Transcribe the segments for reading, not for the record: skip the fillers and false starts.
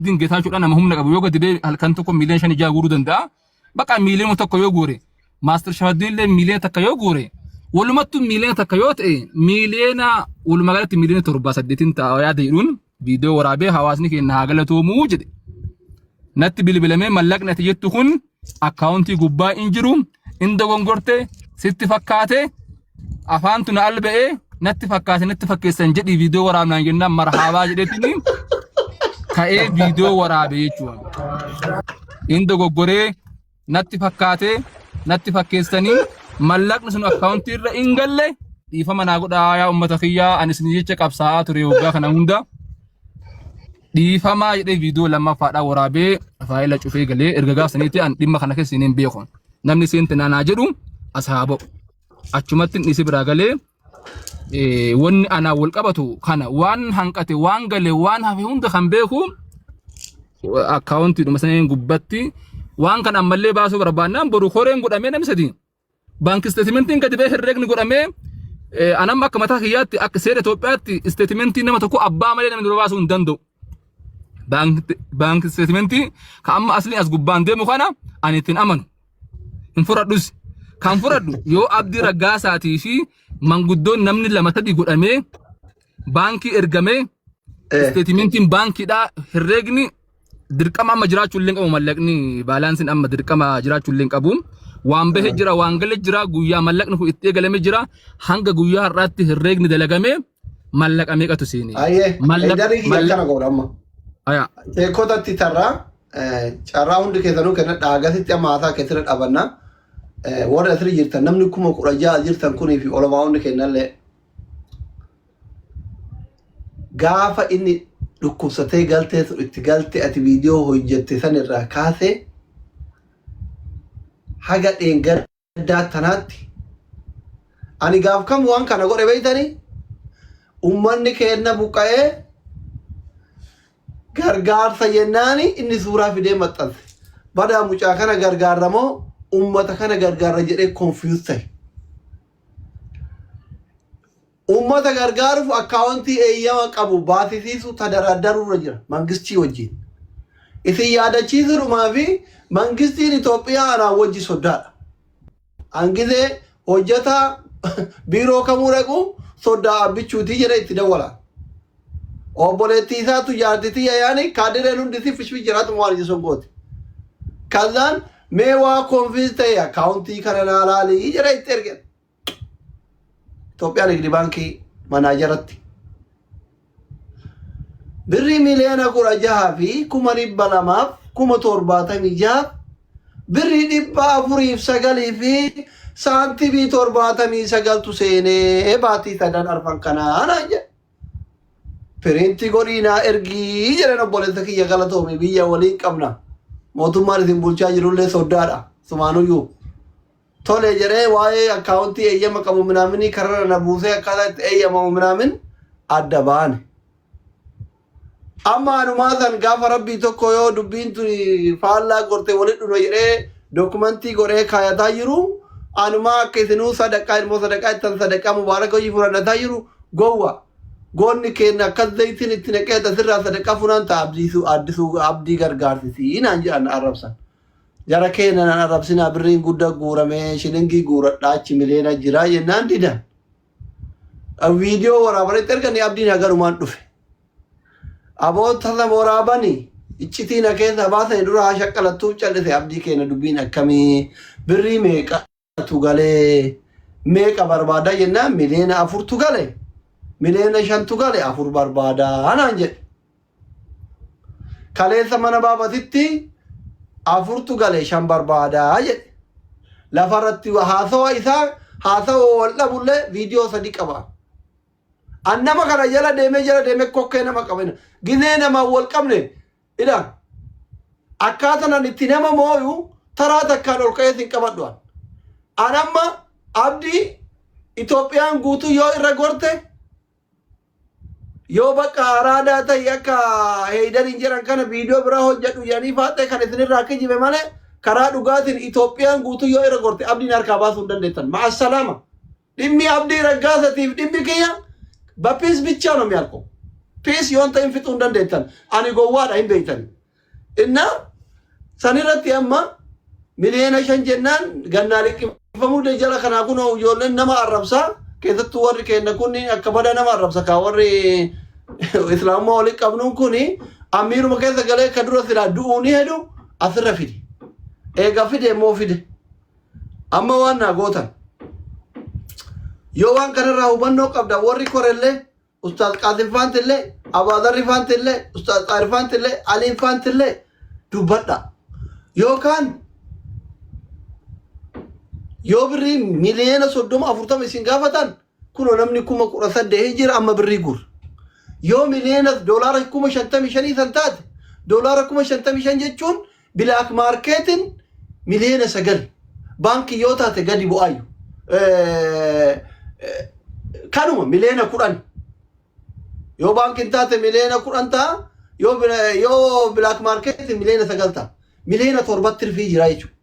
Geetaachuudha nama humna qabu yoo gadi ba'e halkan tokko miiliyoona 5 6 guuruu danda'a. Bakka miiliyoona 1 yoo guure, Maastar Shafaddin illee miiliyoona 1 yoo guure, walumattuu miiliyoona 1 yoo ta'e, miiliyoona walumaa galatti miiliyoona 7 8 ta'a yaada jedhuun viidiyoo waraabee hawaasni keenya haa galatoomuu jedhe. Natti bilbilamee mallaqni ati jettu kun akkaawuntii gubbaa hin jiru, hin dogongorte sitti fakkaate, afaantu na alba'ee natti fakkaate, natti fakkeessan jedhii viidiyoo waraabnaan jennaan marhaabaa jedheetiin ka'ee viidiyoo waraabe jechuudha. Hin dogoggoree natti fakkaate, natti fakkeessanii, mallaqni sun akkaawuntii irra hin galle, dhiifama naa godhaa yaa uummata kiyyaa, ani isin jecha qabsaa'aa ture waggaa kana hunda, dhiifamaa jedhee viidiyoo lammaffaadhaan waraabee faayila cufee galee. Erga gaafsaniitti an dhimma kana keessa hin beeku. Namni seente naanaa jedhu as haa ba'u. Achumatti inni biraa galee wanni anaa wal qabatu kana waan hanqate, waan gale, waan hafe hunda kan beeku akkaawuntiidhuma saniin gubbatti. Waan kana ammallee baasuu barbaannaan boru koreen godhamee namni sadi bank statementiin gadi ba'ee herreegni godhamee, anamma akka mataa kiyyaatti, akka seera Itoophiyaatti statementii nama tokko abbaa malee namni dura baasuu hin danda'u. Bank statementii ka amma asliin as gubbaan deemu kana ani ittiin amanu. Hin fudhadhus. Kan fudhadhu yoo Abdii Raggaasaatii fi manguddoon namni lama sadi godhamee baankii ergamee statementiin baankiidhaa herreegni dirqama amma jiraachuu illee hin qabu, mallaqni balanceiin amma dirqama jiraachuu illee hin qabu. Waan bahe jira, waan gale jira, guyyaa mallaqni kun itti eegalame jira, hanga guyyaa har'aatti herreegni dalagame mallaqa meeqatu seene. Ayyee, Heedarii kiyya akkana godha amma. Aya. Sheekotatti tarraa carraa hundi keessanuu kenna dhaagasitti amma haasaa keessatti dhabanna. Warri asirra jirtan namni 16,000 jirtan kunii fi olamaa'onni kennallee gaafa inni dhukkubsatee galtee sun itti galte ati viidiyoo hojjette san irraa kaasee haga dheengaddaa tanaatti ani gaaf kam waan kana godhe beeytanii? Ummanni keenna buqqa'ee gargaarsa jennaani inni suuraa fidee maxxanse. Badaa mucaa kana gargaarra moo ummata kana gargaarra jedhee confuse ta'e. Ummata gargaaruuf akkaawuntii eeyyama qabu baasisiisuu tadaraaddaruurra jira mangistii wajjin. Isin yaadachiisuudhumaa fi mangistiin Itoophiyaa anaan wajji soddaadha. An gizee hojjetaa biiroo kamuu dhaqu soddaa abbichuutii jedhee itti dawwala. Obboleettii isaatu jaarti tiyya yaani kaadireen hundi si fishfi jiraatuma waan ija sun gooti. Kazaan mee waa confuse ta'e akkaawuntii kana naa laalii jedhee itti erge. Itoophiyaa Nigdi Baankii manaajaratti. Birrii 16,276,000 birrii 409 fi saantimii 79tu seenee baatii sadan arfan kanaa naan jedhe. Print godhii naa ergii jedhan. Obboleessa kiyya galatoomi, biyya waliin qabna. Mootummaan isin bulchaa jirullee soddaadha. Sumaanuyyuu. Tole jedhee waa'ee akkaawuntii eeyyama qabu minaaminii kararra na buusee akkaataa itti eeyyamamu minaamin adda baane. Amma anumaa san gaafa rabbii tokko yoo dubbiin tuni faallaa gorte walitti dhufna jedhee dokumentii godhee kaayataa jiru, anumaa akka isinuu sadaqaa ilmoo sadaqaa ittan sadaqaa mubaaraka hojii fudhannataa jiru gowwa. Goonni keenya akkas zayitiin itti naqee asirraa sadaqaa funaan ta'a abdiisuu addisuu abdii gargaarsisii naan jedhan arrabsan. Jara keenya nan arrabsinaa, birriin guddaa guuramee shilingii guuradhaa achi miliyoona jira jennaan didan. Viidiyoo waraabanitti erganii abdiin hagarumaan dhufe. Aboota sana waraabanii iccitii na keessaa baasanii dura haa shaqqalattuuf callise. Abdii keenya dubbiin akkamii, birrii meeqatu galee, meeqa barbaada jennaan, miliyoona 4tu gale, miliyoona 5tu gale, 4 barbaadaa naan jedhe. Kaleessa mana baabatitti 4tu gale, 5 barbaadaa jedhe. Lafarratti haasawa isaa haasawa wal dhabullee viidiyoo sadi qaba. An nama kana jala deemee jala deemee kokkee nama qabina. Gizee namaan wal qabne ila akkaataan an itti nama mooyu taraa takkaan ol ka'ee sin qabadhu an. An amma abdii Itoophiyaan guutuu yoo irra gorte, yoo bakka araadaa ta'e akka heydariin jedhan kana viidiyoo biraa hojjedhu jedhanii faaxee kan isinirraa kijibe malee, karaa dhugaatiin Itoophiyaan guutuu yoo irra gorte abdiin harkaa baasuu hin dandeettan. Ma'assalaama. Dhimmi Abdii Raggaasatiif dhimmi kiyya በ peace ብቻ ነው የሚያልቀው። Peace yoon ta'in fixuu hin dandeettan. Ani gowwaadha hin beeytani. Inna sanirratti amma 5 miliyoona jennaan gannaa liqimfamuu de jala kanaa kun ijoolleen nama arrabsaa, keessattuu warri keenya kun akka badaa nama arrabsa. Kaa warri islaamummaa waliin qabnuun kun amiiruma keessa galee ka dura silaa du'uu ni hedu asirra fide. Eega fide immoo fide. Amma waan naa gootan. Yoo waan kanarraa hubannoo qabda, warri korellee, Ustaaz Qaasim faantillee, Abaadarri faantillee, Ustaaz Xaahir faantillee, Aliin faantillee dubbadha. Yookaan yoo birrii 30 miliyoona 40 isin gaafatan, kunoo namni 18,000 jira, amma birrii gur. Yoo miliyoona doolaara 55,000 san taate, doolaara 55,000 jechuun black marketiin 9 miliyoona, baankii yoo taate gadi bu'aayu. Kanuma 10 miliyoona. Yoo baankiin taate 10 miliyoona ta'a, yoo black marketiin 9 miliyoona ta'a. 7 miliyoonatti tirfii jira jechuudha.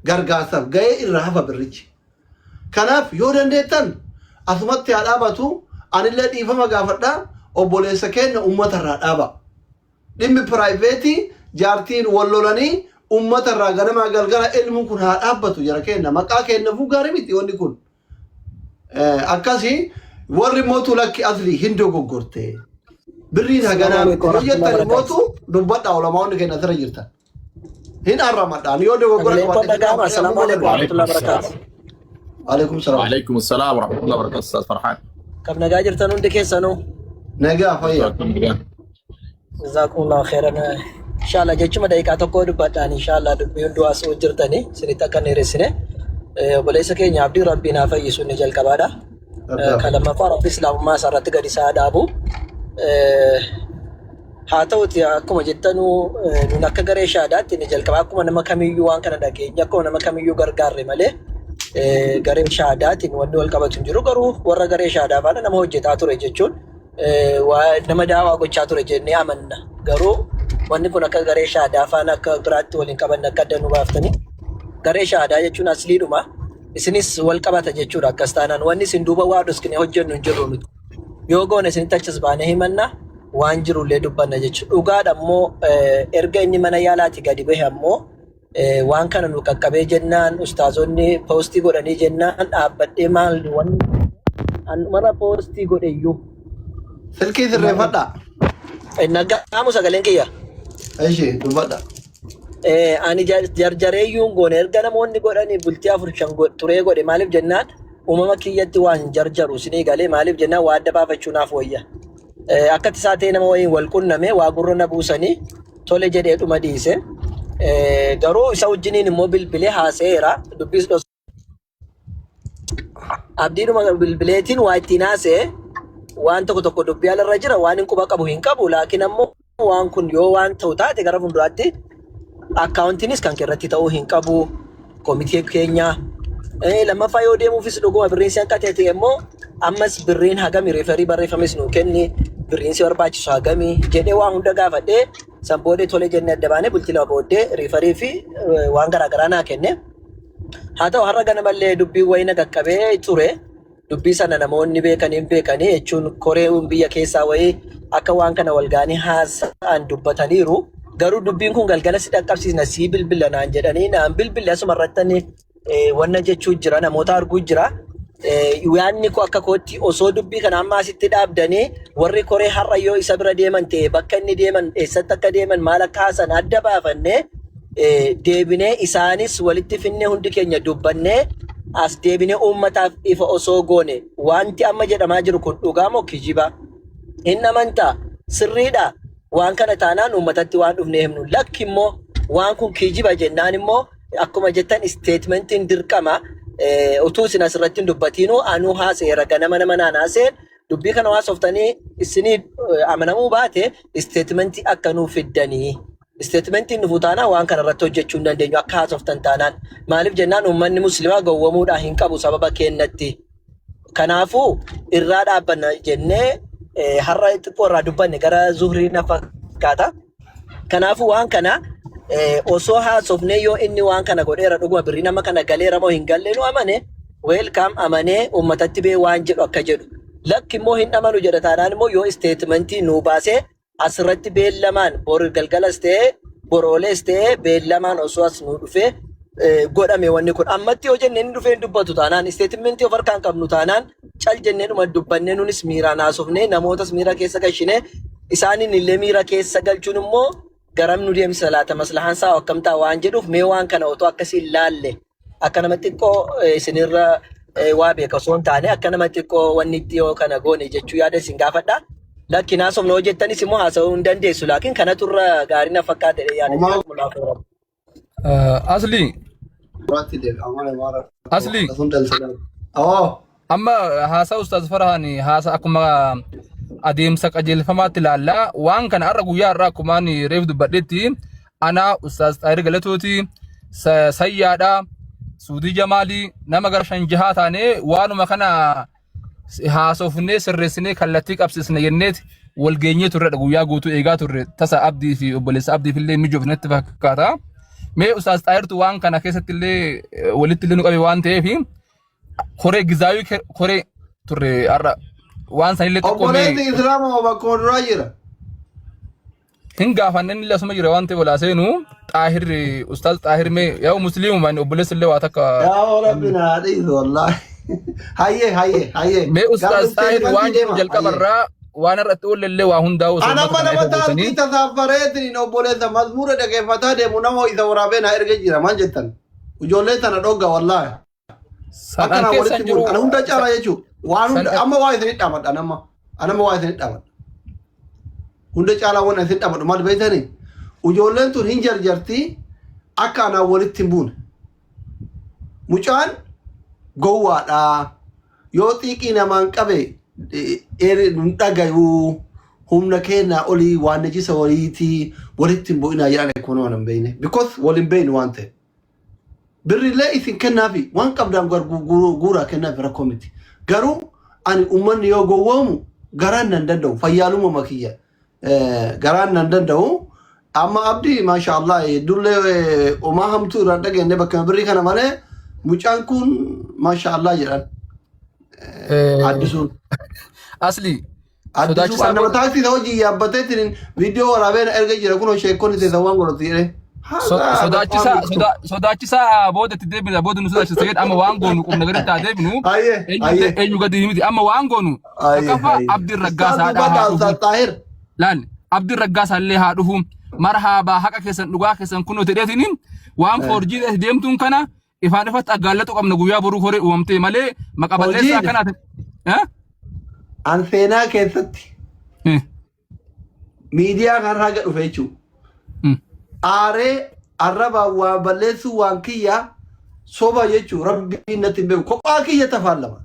Gargaarsaaf ga'ee irraa hafa birrichi. Kanaaf yoo dandeettan asumatti haa dhaabatu, anillee dhiifama gaafadhaa, obboleessa keenya uummata irraa dhaaba. Dhimmi private jaartiin wal lolanii uummata irraa ganamaa galgala ilmuun kun haa dhaabbatu, jara keenya maqaa keenyaafuu gaarii miti wanni kun. Akkasii warri mootu lakki asli hin dogoggorte. Birriin haganaa miti. Yoo jettan mootu dubbadhaa, ulamaa'onni keenya asirra jirtan. Hin arramadhaan yoo dogoggora Sagaleen koo qabaadhe. dhaga'ama. Assalaamu alaikum warahmatullahi wabarakatuh. Alaikum salaam. وعليكم السلام ورحمة الله وبركاته أستاذ فرحان. Kam nagaa jirtan hundi keessanuu? Nagaa fayyaa. Jazakumullahu khairan. Inshallah jechuma daqiiqaa tokko dubbadhaan, inshallah dubbii hunduu as jirtanii isinitti akka hin dheeressine. Obboleessa keenya Abdii Rabbiin haa fayyisu inni jalqabaadha. Kan lammaffaa Rabbi Islaamummaa isaa irratti gadi isaa dhaabu. Haa ta'uti, akkuma jettanuu nun akka garee shaadaatti inni jalqaba akkuma nama kamiyyuu waan kana dhageenye, akkuma nama kamiyyuu gargaarre malee garee shaadaatiin wanni wal qabatu hin jiru. Garuu warra garee shaadaa faana nama hojjetaa ture jechuun nama daawaa gochaa ture jennee amanna. Garuu wanni kun akka garee shaadaa faana akka biraatti waliin qabanne akka adda nu baaftanii, garee shaadaa jechuun asliidhuma isinis wal qabata jechuudha. Akkas taanaan wanni isin duuba waa dhoskine hojjennu hin jirru nuti. Yoo goone isinitti achas baanee himanna, waan jirullee dubbanna jechuudha. Dhugaadha immoo erga inni mana yaalaati gadi bahe ammoo waan kana nu qaqqabee jennaan, ustaazonni post godhanii jennaan, dhaabbadhee maal wanni anumarra post godhe iyyuu. Silkii sirreeffadhaa. Nagaamu sagaleen kiyya. Ishi dubbadha. Ani jarjareeyyuun goone, erga namoonni godhanii bultii afur shan turee godhe. Maaliif jennaan, uumama kiyyatti waan jarjaru isinii galee, maaliif jennaan, waa adda baafachuu naaf wayya. Akka isaa ta'e nama wayiin wal qunname, waa gurra na buusanii, tole jedhee dhuma dhiise. Garuu isa wajjiniin immoo bilbilee haasa'eera. Dubbiis abdiidhuma bilbileetiin waa ittiin haasa'e, waan tokko tokko dubbii alarra jira, waan hin quba qabu hin qabu. Laakiin ammoo waan kun yoo waan ta'u taate, gara fuulduraatti accountiinis kan irratti ta'uu hin qabu komitee keenya. Lammaffaa yoo deemuufis dhuguma birriin si hanqate ta'e immoo, ammas birriin hagami, referii barreeffames nuu kenni, birriin si barbaachisu hagami jedhee waa hunda gaafadhee, san booddee tole jennee adda baanee, bultii 2 booddee referii fi waan garaagaraa naa kenne. Haa ta'u, har'a ganamallee dubbiin wayii na qaqqabee ture. Dubbii sana namoonni beekanii beekanii jechuun koree biyya keessaa wayii akka waan kana wal ga'anii haasa'an dubbataniiru. Garuu dubbiin kun galgala si dhaqqabsiisna, sii bilbila naan jedhanii naan bilbille. Asuma irratti wanna jechuu jira, namoota arguu jira. Yaadni koo akka kootti osoo dubbii kana amma asitti dhaabdanii, warri koree har'a yoo isa bira deeman ta'e, bakka inni deeman, eessatti akka deeman, maal akka haasan adda baafannee, deebinee isaanis walitti finnee, hundi keenya dubbannee, as deebinee uummataaf ifa osoo goone, wanti amma jedhamaa jiru kun dhugaa moo kijiba? Hin amantaa? Sirriidha? Waan kana taanaan uummatatti waan dhufnee himnu, lakki immoo waan kun kijiba jennaan immoo, akkuma jettan statementiin dirqama. Utuu isin asirratti hin dubbatiinuu anuu haaseera, ganama nama naan haaseen dubbii kana haasoftanii isinii amanamuu baate, statementii akka nuuf fiddanii. Statementiin dhufu taanaan waan kana irratti hojjechuu hin dandeenyu akka haasoftan taanaan. Maaliif jennaan, uummanni musliimaa gowwomuudhaan hin qabu sababa kennatti. Kanaafuu irraa dhaabbanna jennee har'a xiqqoo irraa dubbanne, gara zuhrii na fakkaata. Kanaafuu waan kana osoo haasofnee, yoo inni waan kana godheera, dhuguma birrii nama kana galeera moo hin galle nu amane, welcome, amanee uummatatti bee waan jedhu akka jedhu. Lakki immoo hin amanu jedha taanaan immoo yoo statementii nuu baasee asirratti beellamaan bor galgalas ta'ee boroolees ta'ee beellamaan osoo as nuu dhufee godhame wanni kun. Ammatti yoo jenne inni dhufee hin dubbatu taanaan statementii of harkaan qabnu taanaan cal jennee dhuma dubbannee nunis miiraan haasofnee namootas miira keessa galchinee isaaniin illee miira keessa galchuun immoo garam nu deemsisa laata maslahaan isaa akkam ta'a waan jedhuuf mee waan kana otoo akkasiin laalle akka nama xiqqoo isinirra waa beeka osoo hin taane akka nama xiqqoo wanni itti yoo kana goone jechuu yaada isin gaafadha. Lakki haasofna hoo jettanis immoo haasa'uu hin dandeessu laakiin kanatu irra gaarii na fakkaata jedhee yaada. Homaa Jazakumullahu khairan. Asli duraatti deebi'a. Malee maara. Asli Sun dalsa. Oo. Amma haasaa Ustaaz Farhaan haasa akkuma adeemsa qajeelfamaatti ilaallaa waan kana har'a guyyaa har'aa akkuma ani reef dubbadhetti ana Ustaaz Xaahir Galatooti Sayyaadha Suudii Jamaalii nama gara shan jahaa taanee waanuma kana haasofnee sirreessinee kallattii qabsiisne jenneeti wal geenyee turredha guyyaa guutuu eegaa turre tasa Abdii fi obboleessa Abdiif illee mijoofnetti fakkaata. Mee Ustaaz Xaahirtu waan kana keessatti illee walitti illee nu qabe waan ta'eef koree gizaawii koree turre har'a waan sanillee xiqqoo mee Obboleessi Islaamaa bakka duraa jira. Hin gaafanne inni asuma jira waan ta'eef olaa seenu Xaahir Ustaaz Xaahir mee yaa musliimuma inni obboleessi illee waa takka Yaa Rabbi na dhiisu wallaahi. Hayyee hayyee hayyee. Mee Ustaaz Gara Xaahir waan statementii jedhu deema. jalqaba Hayyee. irraa waan irratti oolle illee waa hundaa'u osoo Ana uummata amma kana nama ifa gootanii taaksii tasaaffareetiin obboleessa mazmuura dhaggeeffataa deemu nama isa waraabee na erga jira maal jettan. Ijoollee tana dhogga wallaahi. San Akka an naa keessa walitti hin jiru bu'u. Ana hunda caalaa jechuudha. Waan san hunda amma waa isin dhaamadha amma. Ana amma waa isin dhaamadha. Hunda caalaa waan isin dhaamadhu maal beektanii? Ijoolleen tun hin jarjarti akka anaan walitti hin buune. Mucaan gowwaadha. Yoo xiiqii namaan qabe hin dhagayuu. Humna keenyaa olii waan najisa waliitii walitti hin bu'inaa jedhan akkuma nama hin beekne. Because wal hin beeknu waan ta'eef. Birrillee isin kennaafi waan qabdaan guuraa kennaafi rakkoo miti. Garuu ani uummanni yoo gowwoomu garaan nan danda'u fayyaaluma makiyya garaan nan danda'u. Amma Abdii maasha Allah heddullee homaa hamtuu irraan dhageenye bakka birrii kana malee mucaan kun maasha Allah jedhan addisuun. Asli Addisuu sodaachisaa kan nama booda taaksii isa hojii yaabbateetiin viidiyoo waraabee na erga jira kunoo sheekonni teessan waan godhatu jedhee. Haadha Sodaachisaa sodaachisaa booda itti deebina booda nu sodaachisa jedhe amma waan goonu qubna gaditti haa deebinu. Hayyee Eenyu hayyee eenyu gadi miti amma waan goonu hayyee takkaffaa hayyee. Abdiin Ustaaz Raggaasaadhaa haa dubbadhaa dhufu. Ustaaz Xaahir. Laal Abdiin Raggaasaa illee haa dhufu. Marhaabaa haqa keessan dhugaa keessan kunoo jedheetiin waan foorjii deemtuun kana ifaan ifatti aggaallatu qabna guyyaa boruu koree uumamtee malee maqa balleessaa Hojiin akkanaatiin. Eh? an seenaa keessatti Eh. miidiyaa kanarraa haga dhufe jechuudha. Aaree arrabaan waa balleessuu waan kiyya soba jechuun rabbiin natti hin beeku. Kophaa kiyya tafaallama.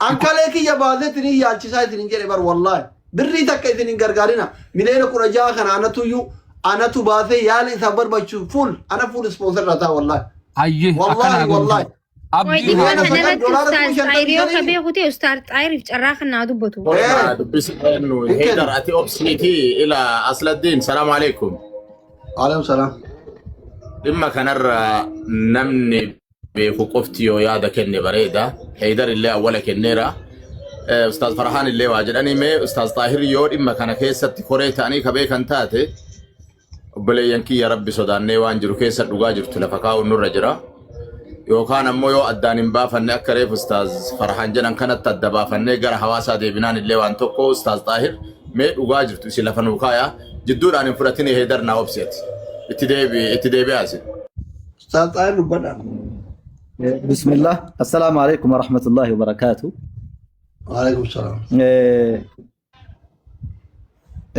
Ankalee kiyya baasee isin yaalchisaa isin hin jedhe bar wallaahi. Birrii takka isin hin gargaarina. Miliyoona 16 kana anatuyyuu anatu baasee yaala isaan barbaachisu full ana full sponsor irraa ta'a wallaahi. Hayyee akkana Wallaahi haa goonu. wallaahi. Abdii Wayi dhimma haa Miliyoona dhufu. sagal kanarratti doolaara kuma Ustaaz shantamii Xaayir yoo ka shanii. beeku ta'e Ustaaz Xaayiriif carraa kan naa dubbatu. Olma dubbisa eenyu Hin Heydar kennu. ati obsiiti ila Asladdiin salaamu alaikum. Alaikum salaam. Dhimma kanarra namni beeku qofti yoo yaada kenne bareeda. Heydar illee awwala kenneera. Ustaaz Farhaan illee waa jedhanii mee Ustaaz Xaahir yoo dhimma kana keessatti koree ta'anii ka beekan taate obboleeyyan kiyya rabbi sodaannee waan jiru keessa dhugaa jirtu lafa kaa'uun nurra jira. Yookaan ammoo yoo addaan hin baafanne akka reef Ustaaz Farhaan jedhan kanatti adda baafannee gara hawaasaa deebinaan illee waan tokko Ustaaz Xaahir mee dhugaa jirtu isin lafa nuu kaaya jidduudhaan hin fudhatin Heydar naa obsi ati. Itti deebi itti deebi'aa isin. Ustaaz Xaahir dubbadhaa. بسم الله السلام عليكم ورحمة الله وبركاته. Waalaikum salaam.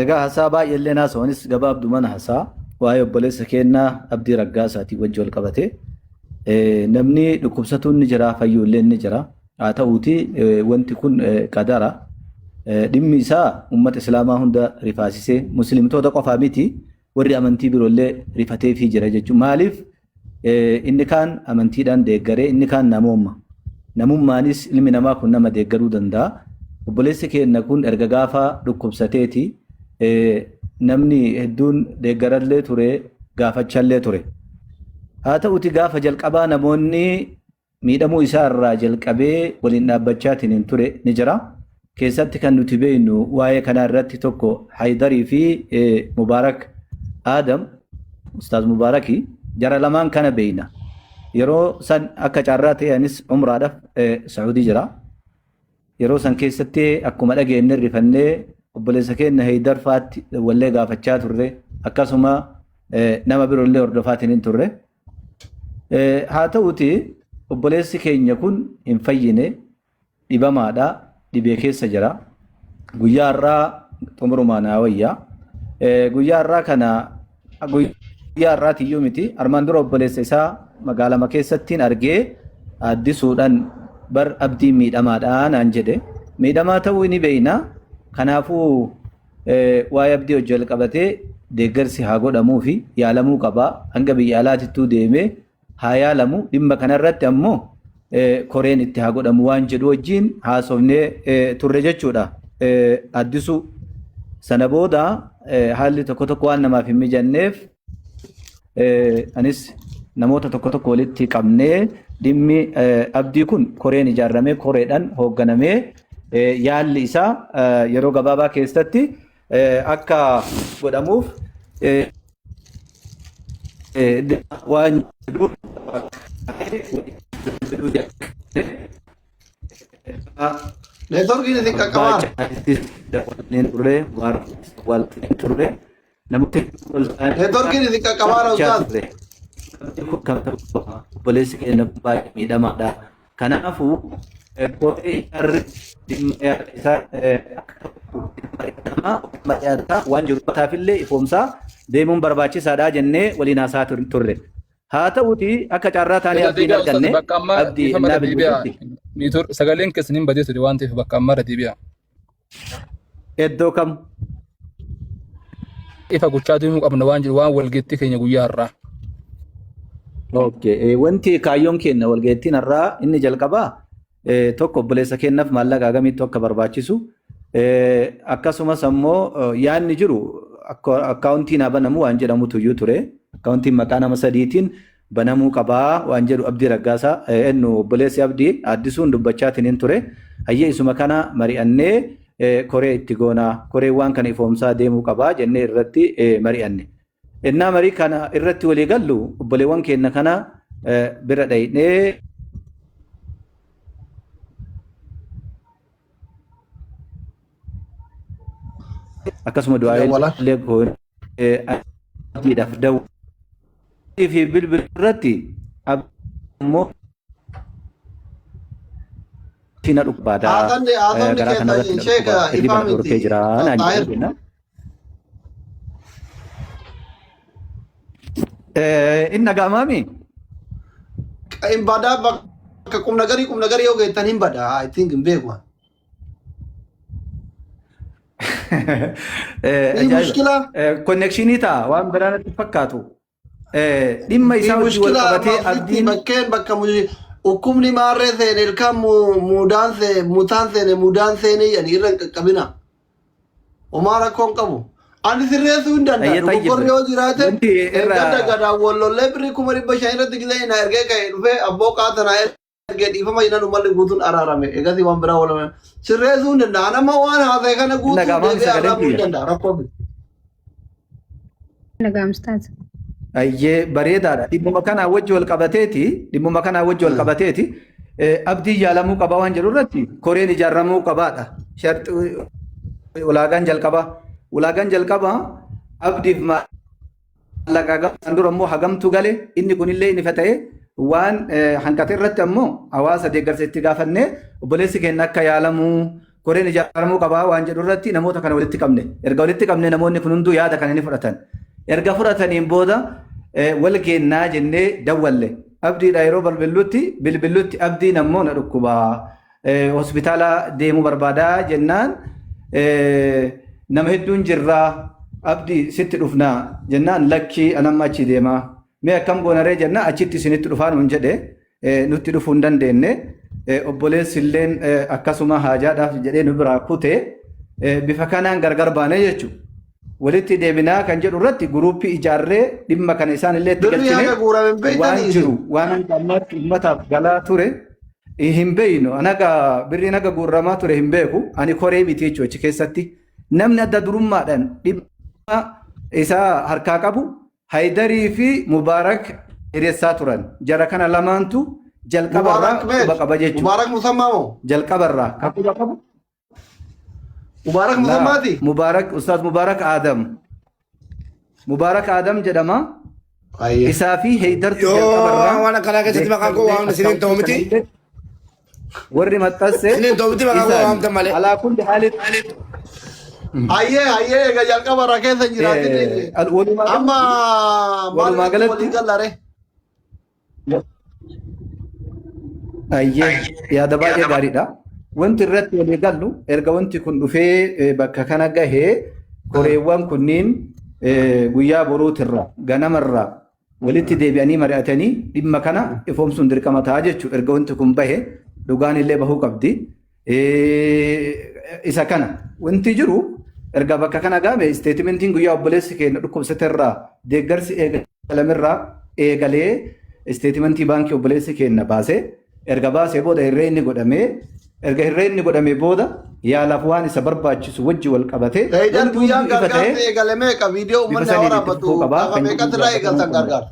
Egaa haasaa baay'eellee naasa'uunis gabaabduu mana haasaa waa'ee obboleessa keenyaa Abdii Raggaasaatii wajji wal qabate. Namni dhukkubsatuun ni jira fayyuullee ni jira. Haa ta'uuti wanti kun qadara. Dhimmi isaa uummata Islaamaa hunda rifaasisee muslimtoota qofaa miti warri amantii biroollee rifateefii jira jechuudha. Maaliif inni kaan amantiidhaan deeggaree inni kaan namooma. Namummaanis ilmi namaa kun nama deeggaruu danda'a. Obboleessi keenya kun erga gaafa dhukkubsateeti namni hedduun deeggarallee ture gaafachallee ture. Haa ta'uti gaafa jalqabaa namoonni miidhamuu isaa irraa jalqabee waliin dhaabbachaatiin hin ture ni jira. Keessatti kan nuti beeknu waa'ee kanaa irratti tokko Haydarii fi Mubaarak Aadam, Ustaaz Mubaaraki, jara lamaan kana beekna. Yeroo san akka carraa ta'e anis umraadhaaf Sa'uudii jira. Yeroo san keessatti akkuma dhageenye rifannee obboleessa keenya Haydar faatti wallee gaafachaa turre, akkasuma nama biroollee hordofaatiin hin turre. Haa ta'uti obboleessi keenya kun hin fayyine, dhibamaadha, dhibee keessa jira. Guyyaa har'aa xumurumaa naa wayya. Guyyaa har'aa kana guyyaa har'aatiyyuu miti, armaan dura obboleessa isaa magaalama keessattiin argee addisuudhaan bar Abdiin miidhamaadha naan jedhe. Miidhamaa ta'uu ni beekna. Kanaafuu waa'ee Abdii hojii wal qabatee deeggarsi haa godhamuu fi yaalamuu qaba. Hanga biyya alaatittuu deemee haa yaalamu. Dhimma kanarratti ammoo koreen itti haa godhamu waan jedhu wajjin haasofnee turre jechuudha. Addisuu sana booda haalli tokko tokko waan namaaf hin mijanneef anis namoota tokko tokko walitti qabnee dhimmi Abdii kun koreen ijaarramee koreedhaan hoogganamee yaalli isaa yeroo gabaabaa keessatti akka godhamuuf waan jedhu Neetworkiin isin qaqqabaa. Turre wal turre namoota wal ta'anii Neetworkiin isin qaqqabaa ustaaz. Turre. Obboleessi keenya baay'ee miidhamaadha. Kanaafuu koree ijaarri dhimma yaada isaa akka mari'atamaa mari'ataa waan jiru taafillee ifoomsaa deemuun barbaachisaadha jennee waliin haasaa turre. Haa ta'uti akka carraa taanee Irra Abdiin deebi'aa ustaaz arganne bakka ammaa Abdii dhiifama innaa irra deebi'aa. bilbilutti. Sagaleen keessan hin badee ture waan ta'eef bakka ammaa irra deebi'aa. Iddoo kam? Ifa gochaa deemuu qabna waan jiru waan walgeettii keenya guyyaa har'aa. Okay. Wanti kaayyoon keenya walgeettiin har'aa inni jalqabaa tokko obboleessa keenyaaf maallaqa hagamiitu akka barbaachisu, akkasumas ammoo yaadni jiru akkaawuntiin haa banamu waan jedhamutu iyyuu ture. Akkaawuntiin maqaa nama sadiitiin banamuu qabaa waan jedhu Abdii Raggaasaa ennu obboleessi Abdii Addisuun dubbachaatiin hin ture. Hayyee isuma kana mari'annee koree itti goonaa, koreen waan kana ifoomsaa deemuu qabaa jennee irratti mari'anne. Ennaa marii kana irratti walii gallu obboleewwan keenya kana bira dhaynee akkasuma du'aa Dawwala. illee goonee abdiidhaaf dawwii fi bilbila irratti ammoo na dhukkubaadha. Haasamni haasamni Garaa kanarratti keessan na sheeka dhukkuba. Hirriba ifaa na dhorkee miti. jira naan Xaahir. jedhu jenna. Inni dhaga'amaami? Hin badaa bakka qubna garii yoo geettan hin badaa. I think hin beeku. Fi Ajaa'iba. mushkila Konnekshinii ta'a waan biraa natti fakkaatu. Dhimma fi isaa wajjin wal mushkila qabatee amma asitti Abdiin bakkeen bakka dhukkubni maarree seene ilkaan muudaan seene mutaan seene muudaan seene jedhanii irra hin qaqqabina. Homaa rakkoo hin qabu. Ani sirreessuu hin danda'a. Ayyee Dogoggorri tayyib. yoo jiraate Wanti irra gadda gadaan wal lollee birrii 500,000 irratti gisee na ergee ka'e dhufee abboo qaata na ergee dhiifama jennaan uummanni guutuun araarame. Egasii waan biraa walame. Sirreessuu hin danda'a. Nama waan haasa'e kana hin guutuu dhaga'amaami deebi'ee sagaleen arraabuu hin kiyya. danda'a. Rakkoo miti. Dhaga'am ustaaz. Ayyee bareedaadha. Dhimmuma kanaa wajji wal qabateeti. Dhimmuma kanaa wajji wal qabateeti. Abdiin yaalamuu qabaa waan jedhu irratti koreen ijaaramuu qabaadha. Sharxi ulaagaan jalqabaa. Ulaagaan jalqabaa Abdiif maallaqa hagam dura immoo hagamtu gale inni kunillee inni ta'e waan hanqate irratti ammoo hawaasa deeggarsa itti gaafannee obboleessi keenya akka yaalamuu koreen ijaaramuu qabaa waan jedhu irratti namoota kana walitti qabne. Erga walitti qabne namoonni kun hunduu yaada kana ni fudhatan. Erga fudhataniin booda wal geennaa jennee dawwalle. Abdiidha yeroo bilbillutti Abdiin ammoo na dhukkuba. Hospitaala deemuu barbaadaa jennaan nama hedduun jirraa Abdii sitti dhufnaa jennaan lakkii anamma achi deemaa. Mee akkam goonaree jennaan achitti isinitti dhufaa nuun jedhe. Nutti dhufuu hin dandeenye. Obboleessi illeen akkasuma haajaadhaaf jedhee nu biraa kute bifa kanaan gargar baane jechuudha. Walitti deebinaa kan jedhu irratti guruuppii ijaarree dhimma kana isaan illee itti Birrii galchine haga guurame hin waan beektanii jiru isin. waan hanga ammaatti uummataaf galaa ture. Hin beeynu. Anaga birriin haga guurramaa ture hin beeku. Ani koree miti jechuudha achi keessatti. Namni adda durummaadhaan dhimma isaa harkaa qabu Haydarii fi Mubaarak hiriirsaa turan. Jara kana lamaantu jalqabarraa Mubaarak meet? quba qaba jechuudha. Mubaarak Musammaa moo? Jalqabarraa kan quba qabu Mubaarak laa Musammaati? Mubaarak Ustaaz Mubaarak Aadam. Mubaarak Aadam jedhama. Ayyee. Isaa fi Heydartu Yoo jalqabarraa waan akkanaa keessatti maqaan koo deeggartee waamne isiniin ta'u akkaawuntii miti. sanillee warri maxxanse Isiniin ta'u miti maqaan koo isaani. waamtan malee. Alaa kulli haalitti Ayyee ayyee egaa jalqaba irraa keessa hin jiraatin. walumaa Amma galatti maal walumaa irratti galatti walii galla ree? Ayyee yaada baay'ee gaariidha. Wanti irratti walii gallu erga wanti kun dhufee bakka kana gahee koreewwan kunniin guyyaa boruutirra ganamarra walitti deebi'anii mari'atanii dhimma kana ifoomsuun dirqama ta'a jechuudha. Erga wanti kun bahe dhugaan illee bahuu qabdi. Isa kana wanti jiru erga bakka kana gaame isteetimentiin guyyaa obboleessi keenya dhukkubsaterraa deeggarsi eegalamerraa eegalee isteetimentii baankii obboleessi keenya baasee erga baasee booda herreegni godhamee erga herreegni godhamee booda yaalaaf waan isa barbaachisu wajji wal qabatee Heydar wanti guyyaan hunduu ifa gargaarsa ta'ee eegale meeqa viidiyoo bifa uummanni haa saniin itti waraabbatu fufuu qabaa gaafa kan jedhu meeqatti irraa gaafatamuu eegaltan qabna. gargaarsa?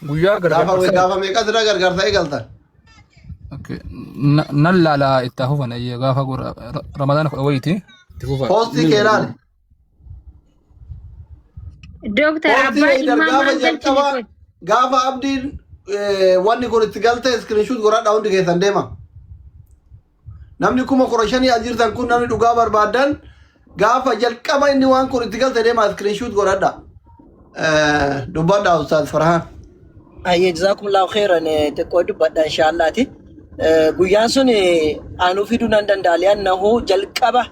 Guyyaa Gaafa gargaarsa. gaafa meeqatti irraa gargaarsa eegaltan? Okay. Nan laala itti hafufan ayyee gaafa Ramadaana kudha wayiiti. Itti fufa. Poostii kee ilaali. Dooktar Poostii abbaa Heydar dhimmaa gaafa maal galchine jalqaba kun? gaafa abdiin wanni kun itti galte iskiriinshuut godhadhaa hundi keessan deema. Namni 15,000 as jirtan kun namni dhugaa barbaadan gaafa jalqaba inni waan kun itti galte deema iskiriinshuut godhadha. Dubbadhaa Ustaaz Farhaan. Ayyee jazaakumullahu khairan xiqqoo dubbadha inshaallaati. Guyyaan sun anuu fiduu nan danda'a li'annahu jalqaba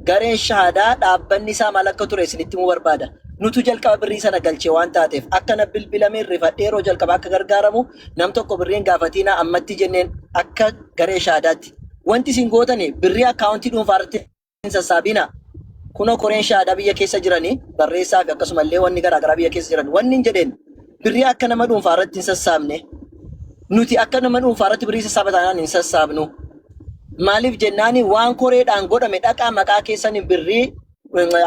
Gareen shahaadaa dhaabbanni isaa maal akka ture isinitti himuu barbaada. Nutu jalqaba birrii sana galche waan taateef akka na bilbilameen rifadhee yeroo jalqaba akka gargaaramu nam tokko birrii hin gaafatiinaa ammatti jenneen akka garee shahaadaatti. Wanti isin gootani birrii akkaawuntii dhuunfaa irratti hin sassaabiinaa. Kunoo koreen shahaadaa biyya keessa jiranii barreessaa fi akkasumallee wanni garaa garaa biyya keessa jiran wanni hin jedheen birrii akka nama dhuunfaa irratti hin sassaabne nuti akka nama dhuunfaa irratti birrii sassaaba taanaan hin sassaabnu. Maaliif jennaani waan koreedhaan godhame dhaqaa maqaa keessaniin birrii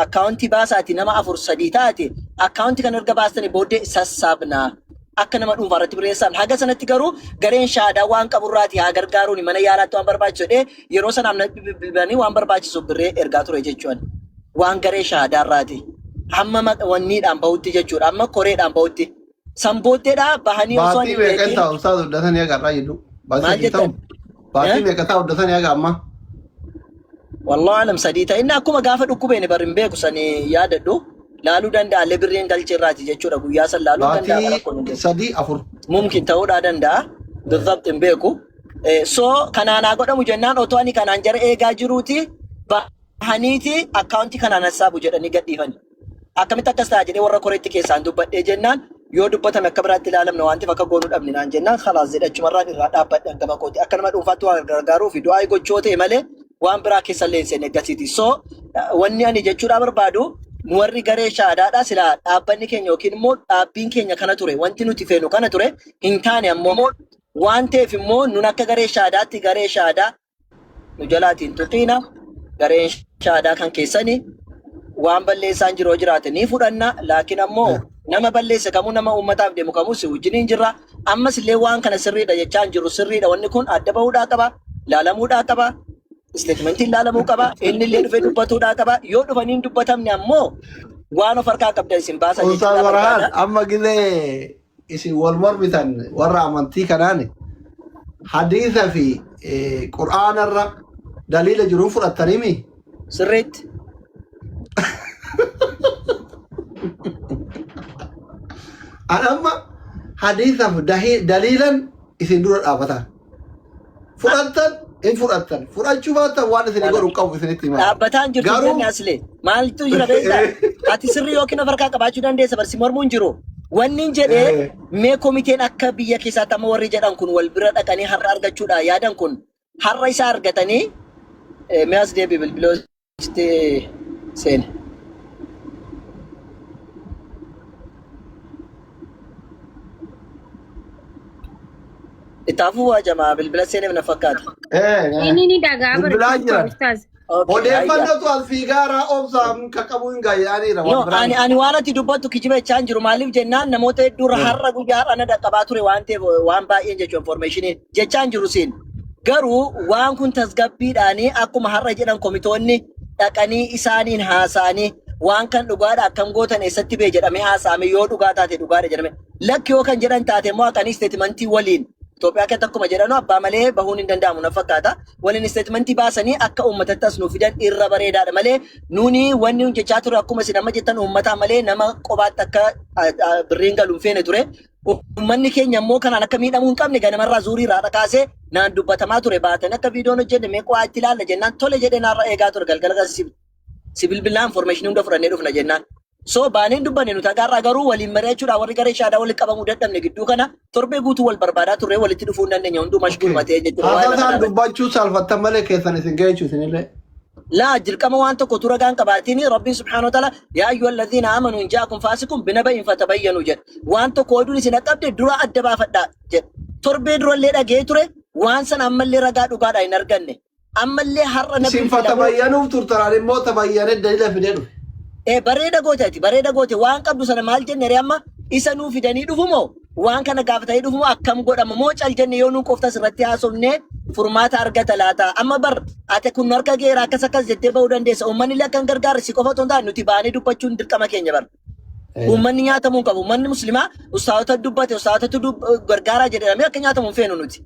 akkaawuntii baasaati nama afur sadii taate akkaawuntii kan erga baastanii booddee sassaabna. Akka nama dhuunfaa irratti birrii sassaabna. Haga sanatti garuu gareen shaadaa waan qaburraati haa gargaaruuni mana yaalaatti waan barbaachisu jedhee yeroo sanaaf natti bilbilanii waan barbaachisu birree ergaa ture jechuudha. Waan garee shaadaarraati. Hamma wanniidhaan bahutti jechuudha. Amma koreedhaan bahutti. San booddeedha bahanii osoo Baatii hin meeqa beekin ta'a ustaaz hojjetanii haga har'aa jiru? Baatii maal sadii ta'u? jettan? Baatii meeqa ta'a hojjetanii haga ammaa? Wallahu alam sadii ta'e inni akkuma gaafa dhukkubeen bar hin beeku sani yaadadhu laaluu danda'a illee birriin galchee irraati jechuudha guyyaa san laaluu danda'a bara kun Baatii sadii afur. mumkin ta'uudhaa danda'a bizabt hin beeku. So kanaan haa godhamu jennaan otoo ani kanaan jara eegaa jiruuti bahaniiti akkaawuntii kanaan hassaabu jedhanii gadhiifani. Akkamitti akkas ta'a jedhee warra koreetti keessaan dubbadhee jennaan yoo dubbatame akka biraatti ilaalamna waan ta'eef akka goonuu dhabne naan jennaan khalaas jedhe achumarraan irraa dhaabbadhe hangama kooti. Akka nama dhuunfaatti waa gargaaruu fi du'aa gochoo ta'e malee waan biraa keessa illee hin seenne eggasiiti. So wanni ani jechuudhaa barbaadu nu warri garee shaadaadhaa silaa dhaabbanni keenya yookiin immoo dhaabbiin keenya kana ture wanti nuti feenu kana ture hin taane ammoo waan ta'eef immoo nun akka garee shaadaatti garee shaadaa nu jalaatiin tuqiina gareen shaadaa kan keessani waan balleessaan jiru yoo jiraate ni fudhanna laakiin ammoo nama balleesse kamuu nama uummataaf deemu kamuu si wajjiniin jirra ammas illee waan kana sirriidha jechaa hin jirru sirriidha wanni kun adda bahuudhaa qaba laalamuudhaa qaba isteetmentiin laalamuu qaba inni illee dhufee dubbatuudhaa qaba yoo dhufanii hin dubbatamne ammoo waan of harkaa qabdan isin baasa Ustaaz jechuudhaa Farhaan barbaada. amma gizee isin wal mormitan warra amantii kanaani hadiisa fi qur'aanarra daliila jiruun fudhattaniimi. Sirriitti. An amma hadiisaaf daliilan isin dura dhaabatan. Fudhattan hin fudhattan. Fudhachuu baattan waan isin godhu hin qabu isinitti himaa. Dhaabbataan jirtu Garuu jenne aslee. Maaltu jira beektaa? Ati sirrii yookiin of harkaa qabaachuu dandeessa barsi mormuu hin jiru. Wanni hin jedhee mee komiteen akka biyya keessaatti amma warri jedhan kun wal bira dhaqanii har'a argachuudha yaadan kun har'a isa argatanii mee as deebi bilbiloo sitti seene. Ittaafuu waa jamaa bilbila seeneef na fakkaata. Inni ni dhaga'a bara Bilbilaa jiran. ustaaz. Okay, hayya. Odeeffannootu as fiigaaraa obsaan qaqqabuu hin gaayyaaniira No, waan biraa ani miti. ani waan ati dubbattu kijiba jechaa hin jiru. Maaliif jennaan namoota hedduurra har'a guyyaa har'a na dhaqqabaa ture waan ta'eef waan baay'een jechuun information jechaa hin jiru siin. Garuu waan kun tasgabbiidhaanii akkuma har'a jedhan komitoonni dhaqanii isaaniin haasa'anii waan kan dhugaadha akkam gootan eessatti bee jedhamee haasa'ame yoo dhugaa taate dhugaadha jedhame. Lakki yoo kan jedhan taate immoo haqanii statementii waliin Itoophiyaa keessatti akkuma jedhanu abbaa malee bahuun hin danda'amu na fakkaata. Waliin statementii baasanii akka uummatatti as nuu fidan irra bareedaadha malee nuni wanni nun jechaa ture akkuma isin amma jettan uummataa malee nama qobaatti akka birriin galu hin feene ture. Uummanni keenya immoo kanaan akka miidhamuu hin qabne ganamarraa zuurii irraa kaasee naan dubbatamaa ture baatanii akka viidiyoon hojjenne mee qo'aa itti ilaalla jennaan tole jedhee naarra eegaa ture galgala kan si bilbilaan information hunda fudhannee dhufna jennaan. So baaneen dubbanne nuti hagaarraa garuu waliin mari'achuudhaan warri garee shaadaa walitti qabamuu dadhabne gidduu kana torbee guutuu wal barbaadaa turre walitti dhufuu hin dandeenye hunduu mashguul matee jechuudha waa'ee Haasasaan kanarratti. dubbachuu saalfattan malee keessan isin ga'e jechuun isinillee. Laa dirqama waan tokko utuu ragaan qabaatiin Rabbiin subhaanahu wa ta'ala yaa ayyuha alladhiina aamanu in jaa'akum faasiqun binaba'in fatabayyanu jedha. Waan tokko oduun isin dhaqqabde dura adda baafadhaa jedha. Torbee durallee dhaga'ee ture waan sana ammallee ragaa dhugaadhaan hin arganne. Ammallee har'a na Isin bilbilamee fatabayyanuuf turtan ani immoo tabayyanee dalila fidee dhufe. Ee bareeda goote ati bareeda goote waan qabdu sana maal jenne ree amma isa nuu fidanii dhufu moo waan kana gaafatanii dhufu moo akkam godhama moo cal jenne yoo nuu qoftas irratti haasofne furmaata argata laata amma bar ati kun nu harka geera akkas akkas jettee bahuu dandeessa uummanni illee akka hin gargaarre si qofa otoo hin taane nuti baanee dubbachuun dirqama keenya bar uummanni nyaatamuu hin qabu uummanni muslimaa ustaazota dubbate ustaazotatu gargaaraa jedhamee akka nyaatamu hin feenu nuti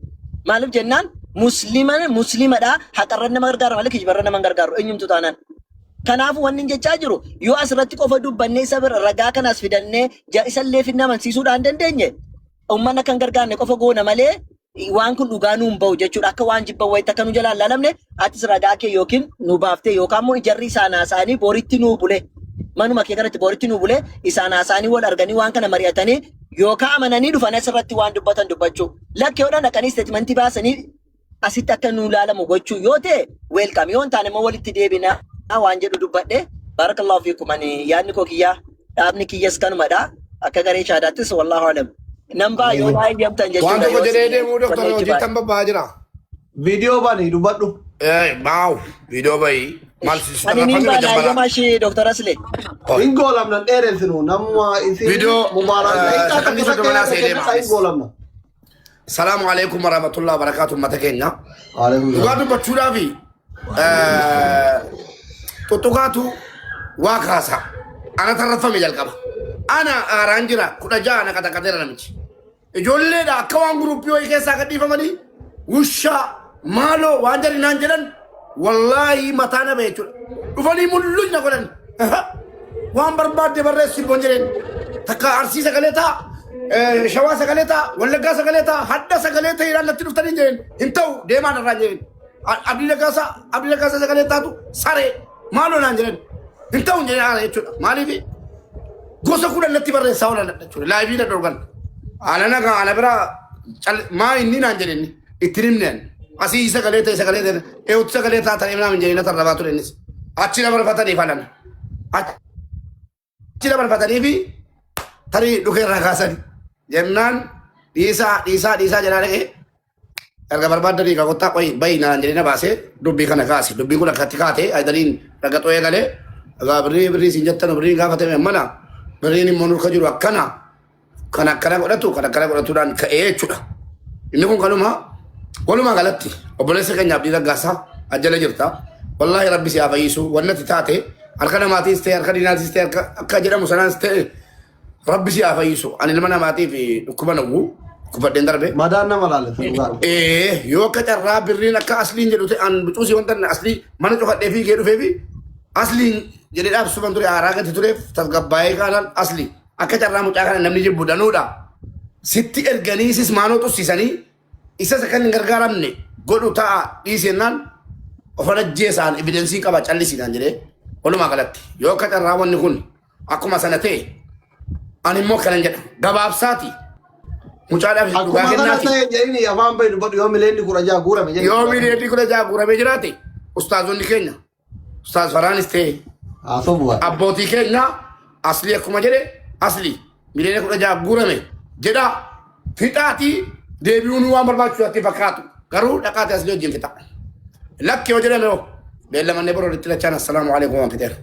maaliif jennaan muslima muslimadha haqarra nama gargaara malee kijibarra nama hin gargaaru eenyumtu taanaan Kanaafuu wanni inni jechaa jiru yoo asirratti qofa dubbannee isa bira ragaa kanas fidannee isallee fidnee amansiisuudhaan dandeenye uummanni akka hin gargaarne qofa goona malee waan kun dhugaa nuun bahu jechuudha. Akka waan jibban wayitti akka nu jalaan laalamne atis ragaa kee yookiin nu baaftee yookaan immoo jarri isaan haasa'anii boritti nuu bule manuma kee kanatti boritti nuu bule isaan haasa'anii wal arganii waan kana mari'atanii yookaan amananii dhufan asirratti waan dubbatan dubbachuu. Lakki yoo dhaqanii isteetimentii baasanii asitti akka nu ilaalamu gochuu yoo ta'e welcome yoo hin taane immoo walitti deebina waan jedhu dubbadhe barakallahu fiikum ani yaadni koo kiyyaa dhaabni kiyyas kanumadha akka garee shaadaattis wallahu alam nan baa yoo naa eeyyamtan Waan jechuudha tokko yoo jedhee isin deemuu doktor wanni hojii tan babba'aa jira. Viidiyoo bani dubbadhu. Maaw viidiyoo bayi maal si ani niin tarraffame baa naa jambara. eeyyamaa ishee Dr. Asle Hin goolamna dheeressinu namuma isin Viidiyoo mubaarak daqiiqaa takka sakandii takka 30 yaada seenee kennaa hin maalis. goolamna. Salaamu alaikum warahmatullahi wabarakatuh ummata keenya. Waalaikum Dhugaa salaam. dubbachuudhaaf tuttuqaatu waa kaasa. Ana tarraffame jalqaba. Ana aaraan jira 16 na qaxaqateera namichi. Ijoolleedha akka waan guruppii wayii keessaa gadhiifamanii wushaa maaloo waan jedhan naan jedhan wallaahi mataa na ba'e jechuudha. Dhufanii mulluñ na godhan. Waan barbaadde barreessi boon jedheen. Takka arsii sagalee ta'a, shawaa sagalee ta'a, wallaggaa sagalee ta'a, hadda sagalee ta'eedhaan natti dhuftanii jedheen. Hin ta'u deemaa narraa jedheen. Abdii Raggaasaa Abdii Raggaasaa sagalee taatu saree maaloo naan jedhan. Hin ta'u jedheen haala jechuudha. Maaliif gosa 10 natti barreessaa oolan jechuudha. Laayivii na dhorgan. Ana nagaa ana biraa maa inni naan jedhe inni itti himne ani. Asii sagalee ta'e sagalee ta'e eewwatu sagalee taatan himnaa hin jedhee na tarrabaa ture innis. Achi na barfataniif alan. Achi na barfatanii fi tarii dhukee irraa kaasani. Jennaan dhiisaa dhiisaa dhiisaa jedhaa dhaqee erga barbaaddanii egaa kottaa qoyi bayi naan jedhee na baasee dubbii kana kaase. Dubbiin kun akkatti kaate ayidaniin dhagaxoo eegalee egaa birrii birrii siin jettan birriin gaafatame mana birriin immoo nurka jiru akkana kan akkana godhatu kan akkana godhatuudhaan ka'ee jechuudha. Inni kun kanuma walumaa galatti obboleessa keenya Abdii Raggaasaa ajjala jirta. Wallaahi rabbi si haa fayyisu wanni ati taate harka namaatiis ta'e harka diinaatiis ta'e akka jedhamu sanaanis ta'e rabbi si haa fayyisu. Ani ilma namaatiif dhukkuba nawwu dhukkubadheen darbe. Madaan nama laalessa dhugaa. Ee yoo akka carraa birriin akka asliin jedhu ta'e an bicuusii wanta aslii mana cufadhee fiigee dhufee fi asliin jedhee dhaabsuman ture haaraa gati tureef tasgabbaa'ee kaanaan aslii. Akka carraa mucaa kana namni jibbu danuudha. Sitti erganii sis maanoo xussisanii isas akka hin gargaaramne godhu ta'a dhiisennaan ofan ajjeesaan evidensii qaba callisiidhaan jedhee walumaa galatti yoo akka carraa wanni kun akkuma sana ta'e ani immoo kanan jedha gabaabsaati mucaadhaaf dhugaa Akkuma sana kennaati. ta'e jedhini afaan bahi dubbadhu yoo mileenni 16 guurame jedhi. Yoo miliyoonii 16 guuramee jiraate ustaazonni keenya Ustaaz Faraanis ta'e Haasoo bu'aa. abbootii keenya aslii akkuma jedhe aslii miliyoona 16 guurame jedha fixaatii Deebi'uun waan barbaachisu natti fakkaatu. Garuu dhaqaate asli wajjin fixa. Lakki yoo jedhame hoo beellamannee boroo itti lachaan assalaamu alaikum waan fixeera.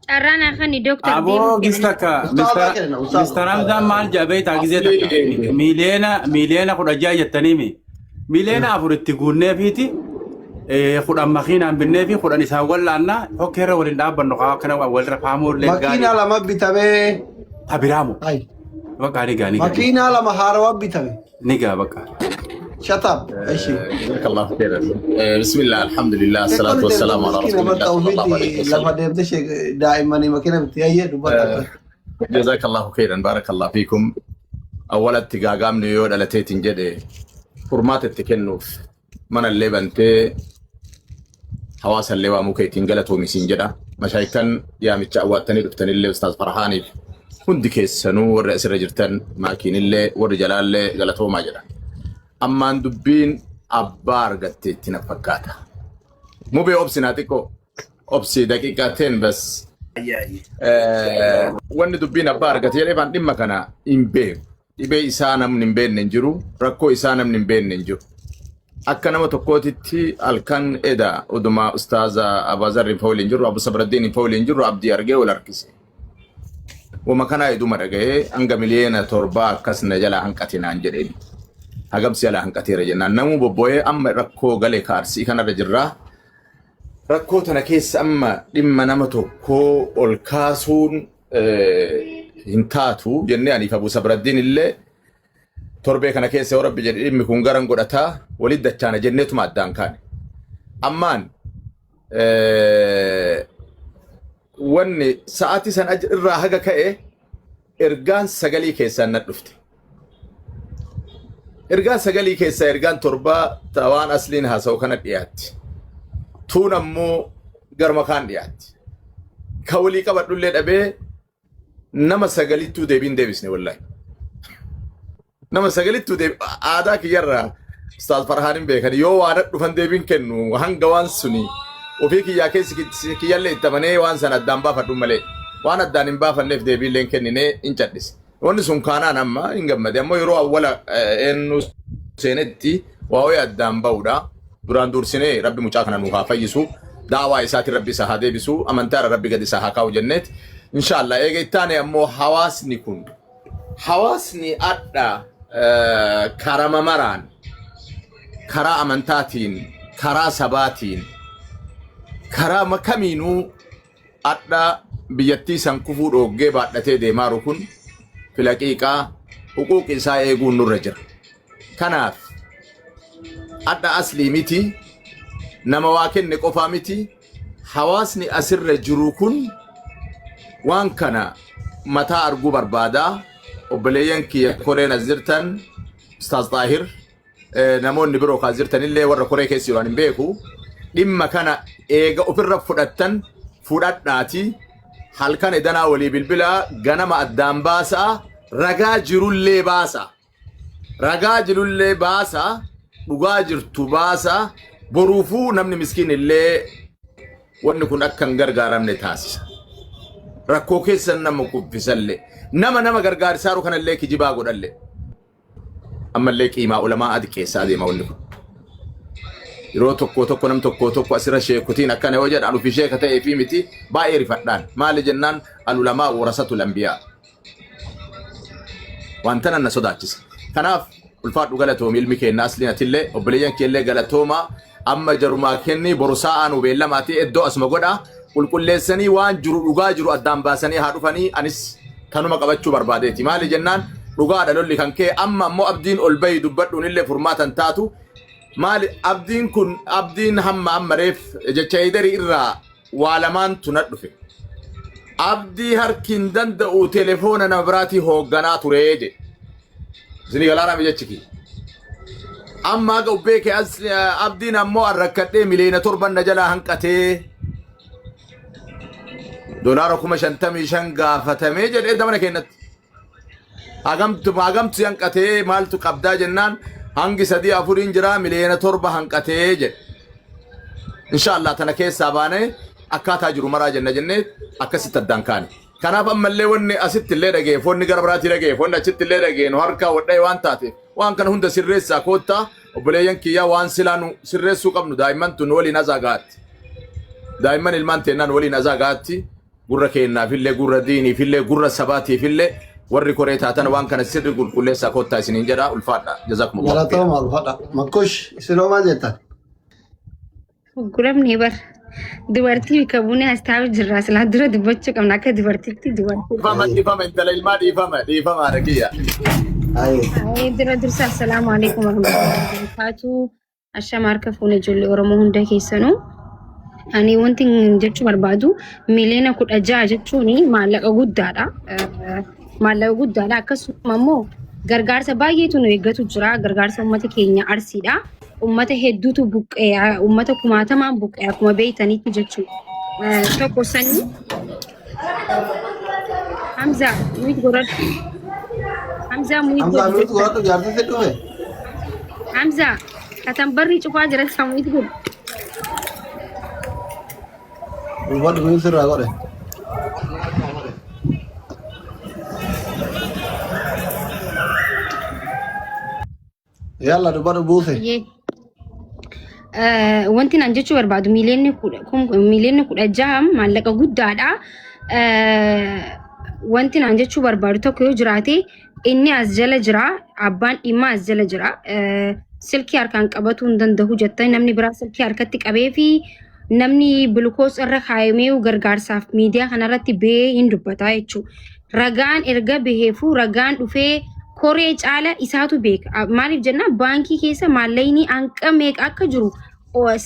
Carraan hafani dooktar Aboo deemuuf gis jedhani. takka Ustaazaa kenna, ustaaza, Mr. ustaaza. Hamzaan maal jedha beektaa gisee takka miiliyoona 16 jettaniimi miiliyoona 4 itti guunneefiiti 10 makiinaan binnee fi 10 isaan wallaannaa hokkeerra waliin dhaabbannu kaa akkana walirra faamuu illee Makiinaa gaarii lama bitamee. tabiraamu Ay. bakka ni gaa ni gaa Makiinaa lama haarawaa bitame. ni gaa bakka. Shut up. Eshi. جزاك الله خيرا بسم الله الحمد لله الصلاة Sheekonni والسلام deemte على miskiina رسول bakka الله صلى الله عليه ofiitti lafa وسلم deemte daa'immanii makiina bitti hayyee dubbata akka. جزاك الله خيرا بارك الله فيكم أولا gaagaamni yoo dhalateetiin jedhe furmaata itti kennuuf mana illee bantee hawaasa illee waamuu keetiin galatoomi siin jedha. Mashaayikan yaamicha awwaattanii dhuftanillee Ustaaz Farhaaniif hundi keessanuu warri asirra jirtan maakiinillee warri jalaallee galatoomaa jedha. Ammaan dubbiin abbaa argatteetti na fakkaata. Mubee obsi naa xiqqoo obsi daqiiqaa teen bas. Wanni dubbiin abbaa argate jedhee waan dhimma kana hin beeku. Dhibee isaa namni hin beekne hin jiru. Rakkoo isaa namni hin beekne hin jiru. Akka nama tokkootitti halkan eda oduma ustaaza Abaazar hin waliin jirru, Abu Sabraddiin hin waliin jirru abdii argee wal harkise. Wama kanaa eduma dhaga'ee hanga 7 miliyoona akkas na jalaa hanqate naan jedheen. Hagamsi jalaa hanqateera jennaan. Namuu bobbo'ee amma rakkoo galee kaarsii kanarra jirraa. Rakkoo tana keessa amma dhimma nama tokkoo ol kaasuun hin taatu jennee aniif Abu Sabraddiin illee torbee kana keessa yoo rabbi jedhe dhimmi kun garan godhataa walitti dachaana jenneetuma addaan kaane. Ammaan wanni sa'aatii san irraa haga ka'e ergaan sagalii keessaan na dhufte. Ergaan sagalii keessaa ergaan torbaa waan asliin haasa'u kana dhiyaatti. Tuun ammoo garma kaan dhiyaatti. Ka walii qabadhullee dhabee nama sagalittuu deebiin deebisne wallaahi. Nama sagalittuu deebi aadaa kiyyarraa Ustaaz Farhaan hin beekan yoo waan dhufan deebiin kennu hanga waan suni ofii kiyyaa keessi kiyyallee itti amanee waan sana addaan baafadhu malee waan addaan hin baafanneef deebiillee hin kenninee hin cadhise. Wanni sun kaanaan amma hin gammade ammoo yeroo awwala eenyu seenetti waa'ee addaan ba'uudha. Duraan dursinee rabbi mucaa kana nuuf haa fayyisu. Daawaa isaatiin rabbi isa haa deebisu. Amantaarra rabbi gadi isa haa kaa'u jenneet. Inshaallah eega ittaane ammoo hawaasni kun hawaasni adha karama maraan karaa amantaatiin karaa sabaatiin karaa kamiinuu adha biyyattii san kufuu dhooggee baadhatee deemaaru kun filaqiiqaa huquuqi isaa eeguun nurra jira. Kanaaf adha aslii miti nama waa kenne qofaa miti hawaasni asirra jiru kun waan kana mataa arguu barbaadaa obboleeyyan kiyya koreen as jirtan Ustaaz Xaahir namoonni biroo kaas jirtanillee warra koree keessa jiran hin beeku dhimma kana eega ofirra fudhattan fudhadhaati halkan edanaa walii bilbilaa ganama addaan baasaa ragaa jirullee baasaa ragaa jirullee baasaa dhugaa jirtu baasaa boruufuu namni miskiin illee wanni kun akka hin gargaaramne taasisa. Rakkoo keessan nama kuffisallee nama nama gargaarsaaru kanallee kijibaa godhallee ammallee qiimaa ulamaa adi keessaa adeema wanni kun. Yeroo tokko tokko nam tokko tokko asirra sheekutiin akkana yoo jedhan ofii sheeka ta'ee fi miti baay'ee rifadhaan maali jennaan al-ulamaa warasatul anbiyaa. Wanta nan na sodaachisa. Kanaaf ulfaadhu galatoomi ilmi keenya asliin atillee obboleeyyan keellee galatooma amma jarumaa kenni boru sa'aa nu beellamaati iddoo asuma godha qulqulleessanii waan jiru dhugaa jiru addaan baasanii haa dhufanii anis tanuma qabachuu barbaadeeti maali jennaan dhugaadha lolli kan kee amma ammoo abdiin ol bahi dubbadhuun illee furmaatan taatu maali abdiin kun abdiin hamma amma reef jecha eedarii irraa waa lamaantu na dhufe. Abdii harki hin danda'u telefoona nama biraatii hoogganaa turee jedhe. Isinii galaanaa jechi kiyya. Amma haga ubbee kee as abdiin ammoo an rakkadhee 7 miliyoona na jalaa hanqatee $55,000 gaafatamee jedhee damana kennatti. Hagamtu hagamtu hanqatee maaltu qabdaa jennaan hangi sadii afuriin jira 7 miliyoona hanqatee jedhe. Inshaallah tana keessaa baanee akkaataa jiru maraa jenna jennee akkasitti addaan kaane. Kanaaf ammallee wanni asitti illee dhageef, wanni gara biraatii dhageef, wanni achitti illee dhageenyu harkaa wadha'e waan taateef waan kana hunda sirreessaa koottaa obboleeyyan kiyyaa waan silaa nu sirreessuu qabnu daa'imman tun waliin azaa gaatti. Daa'imman ilmaan teennaan waliin azaa gaatti gurra keennaafillee gurra diiniifillee gurra sabaatiifillee warri koree taatan waan kana sirri qulqulleessaa koottaa isiniin jedha ulfaadha. Jazakumullahu khairan. Galatooma ulfaadha. Makkush isinoo maal jettan? Gurguramne bar. Dubartii bika buunee as taa'u jirra. Silaa dura dubbachuu qabna akka dubartiitti dubartii. Dhiifama dhiifama intala ilmaa dhiifama dhiifama haadha kiyya. Ayi. Ayee dura dursa assalaamu alaikum warahmatullahi wabarakatuh. Ashama harka fuune ijoollee Oromoo hunda keessanuu. Ani wanti jechuu barbaadu 16 miliyoona jechuun maallaqa guddaadha. Maallaqa guddaadha. Akkasuma immoo gargaarsa baay'eetu nu eeggatu jira. Gargaarsa uummata keenya Arsiidha. Uummata hedduutu buqqee, uummata kumaatamaan buqqee akkuma beektanitti jechuudha. Tokko sanyii Hamza mute godhadhu. Hamza mute Hamzaa godhu nuti godhadhu jaarsi si dhufe. Hamza katan barri cufaa jira isa mute godhu. Dubbadhu mute sirraa godhe. Yalla dubbadhu buuse. Yee. Wanti naan jechuu barbaadu 16 miliyoona maallaqa guddaadha. Wanti naan jechuu barbaadu tokko yoo jiraate inni as jala jira abbaan dhimmaa as jala jira. Silkii harkaan qabatuu hin danda'u jettanii namni biraa silkii harkatti qabee fi namni bilkoos irra kaayamee gargaarsaaf miidiyaa kanarratti bahee hin dubbata jechuudha. Ragaan erga baheefuu ragaan dhufee koree caala isaatu beeka. Maaliif jennaan baankii keessa maallaqni hanqa meeqa akka jiru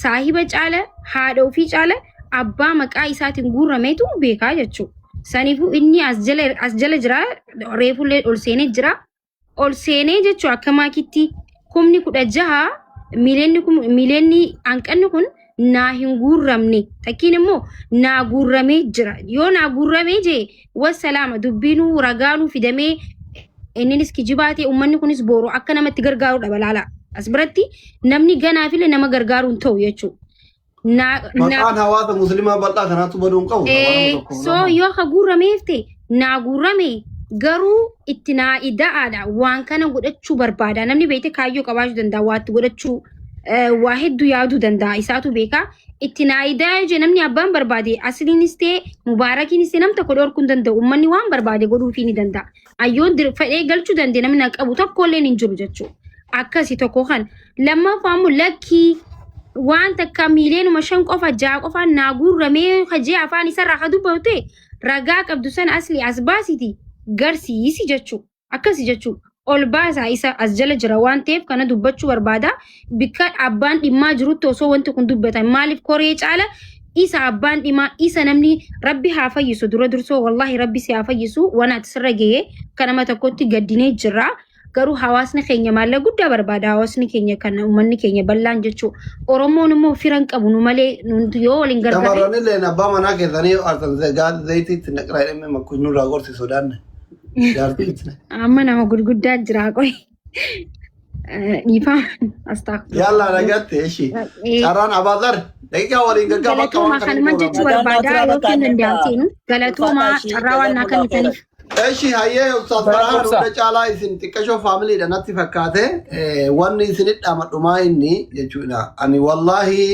saahiba caala haadha ofii caala abbaa maqaa isaatiin guurrameetu beekaa jechuudha. Saniifuu inni as jala jira reefullee ol seenee jira. Ol seenee jechuun akka maakitti 16,000 miliyoonni hanqanni kun naa hin guurramne takkiin immoo naa guurramee jira yoo naa guurramee jee wassalaama dubbiinuu ragaanuu fidamee inninis kijibaa ta'e uummanni kunis booru akka namatti gargaaru dhaba laala as biratti namni ganaafillee nama gargaaruu hin ta'u jechuudha. Naa naa Maqaan hawaasa musliimaa bal'aa kanaatu baduu hin qabu. Nama tokko so lama. yoo ka guurrameef ta'e naa guurrame garuu itti naa ida'aadha waan kana godhachuu barbaada namni beekte kaayyoo qabaachuu danda'a waa itti godhachuu waa hedduu yaaduu danda'a isaatu beeka itti naa ida'aa jee namni abbaan barbaade asliinis ta'e mubaarakiinis ta'e nam tokko dhorkuu hin danda'u uummanni waan barbaade godhuufii ni danda'a ayyoon fedhee galchuu danda'e namni na qabu tokkolleen hin jiru jechuudha akkasi tokko kan Lammaffaa immoo lakkii waan takka 5 miliyoona qofa 6 qofaan naa guurramee hajee afaan isarraa ka dubbatu ta'e ragaa qabdu sana asli as baasiti garsiisi jechuu akkasi jechuu ol baasaa isa as jala jira waan ta'eef kana dubbachuu barbaada bikka abbaan dhimmaa jirutti osoo wanti kun dubbatan maaliif koree caala isa abbaan dhimaa isa namni rabbi haa fayyisu dura dursoo wallahi rabbi si haa fayyisu waan ati sirra ga'ee kanama tokkotti gaddinee jirra. Garuu hawaasni keenya maallaqa guddaa barbaada. Hawaasni keenya kan uummanni keenya bal'aan jechuudha. Oromoon immoo fira hin qabu nu malee nuti yoo waliin gargaarre Shamarran illee abbaa manaa keessanii yoo aartan zayitii itti naqraa jedhamee makkuun nurraa gorsi sodaanne. Jaartii itti. Amma nama gurguddaa jira qoy. Dhiifama. Astaghfirullah. Yalla nagaatti eshi. Carraan Abaazar daqiiqaa waliin gaggaa bakka Galatooma waan kana kanuman jechuu Nagaan naa barbaada turaa yoo bakka kennan adda danda'amteenu. Galatooma ulfaadhaa ishii carraa waan naa jazakumullahu khairan. kennitaniif. Eshi hayyee Ustaaz Farhaan Obsa. hunda caalaa isin xiqqashoo faamiliidha natti fakkaate wanni isinit dhaamadhumaa inni jechuudha. Ani wallaahi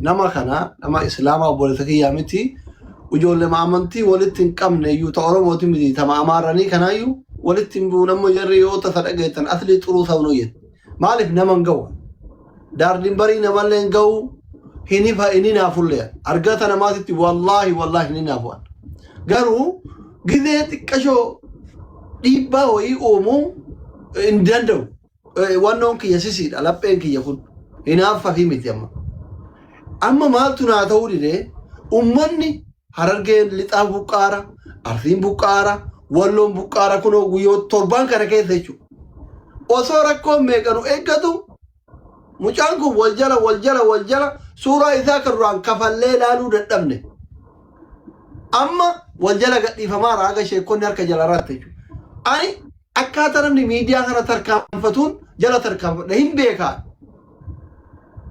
nama kana nama islaamaa obboleessa kiyyaa miti ijoollee amantii walitti hin qabne iyyuu ta Oromooti miti tama Amaaranii kanaayyuu walitti hin bu'uun amma jarri yoo tasa dhageettan aslii xuruu sabnuu jedhe. Maaliif nama hin ga'u? Daardiin barii namallee hin ga'u hin ifa hin hinaafullee argata namaatitti wallaahi wallaahi hin hinaafu. Garuu gizee xiqqashoo dhiibbaa wayii uumuu hin danda'u. Wannoon kiyya sisiidha lapheen kiyya kun hinaaffaa fi miti amma. Amma maaltu naa ta'uu didee ummanni Harargeen lixaa buqqaara, Arsiin buqqaara, Walloon buqqaara kunoo guyyoota torbaan kana keessa jechuudha. Osoo rakkoon meeqa nu eeggatu mucaan kun wal jala wal jala wal jala suuraa isaa kan duraan kafallee ilaaluu dadhabne. Amma wal jala gadhiifamaa raaga sheekonni harka jala irratti jechuudha. Ani akkaataa namni miidiyaa kana tarkaanfatuun jala tarkaanfadha hin beekaa.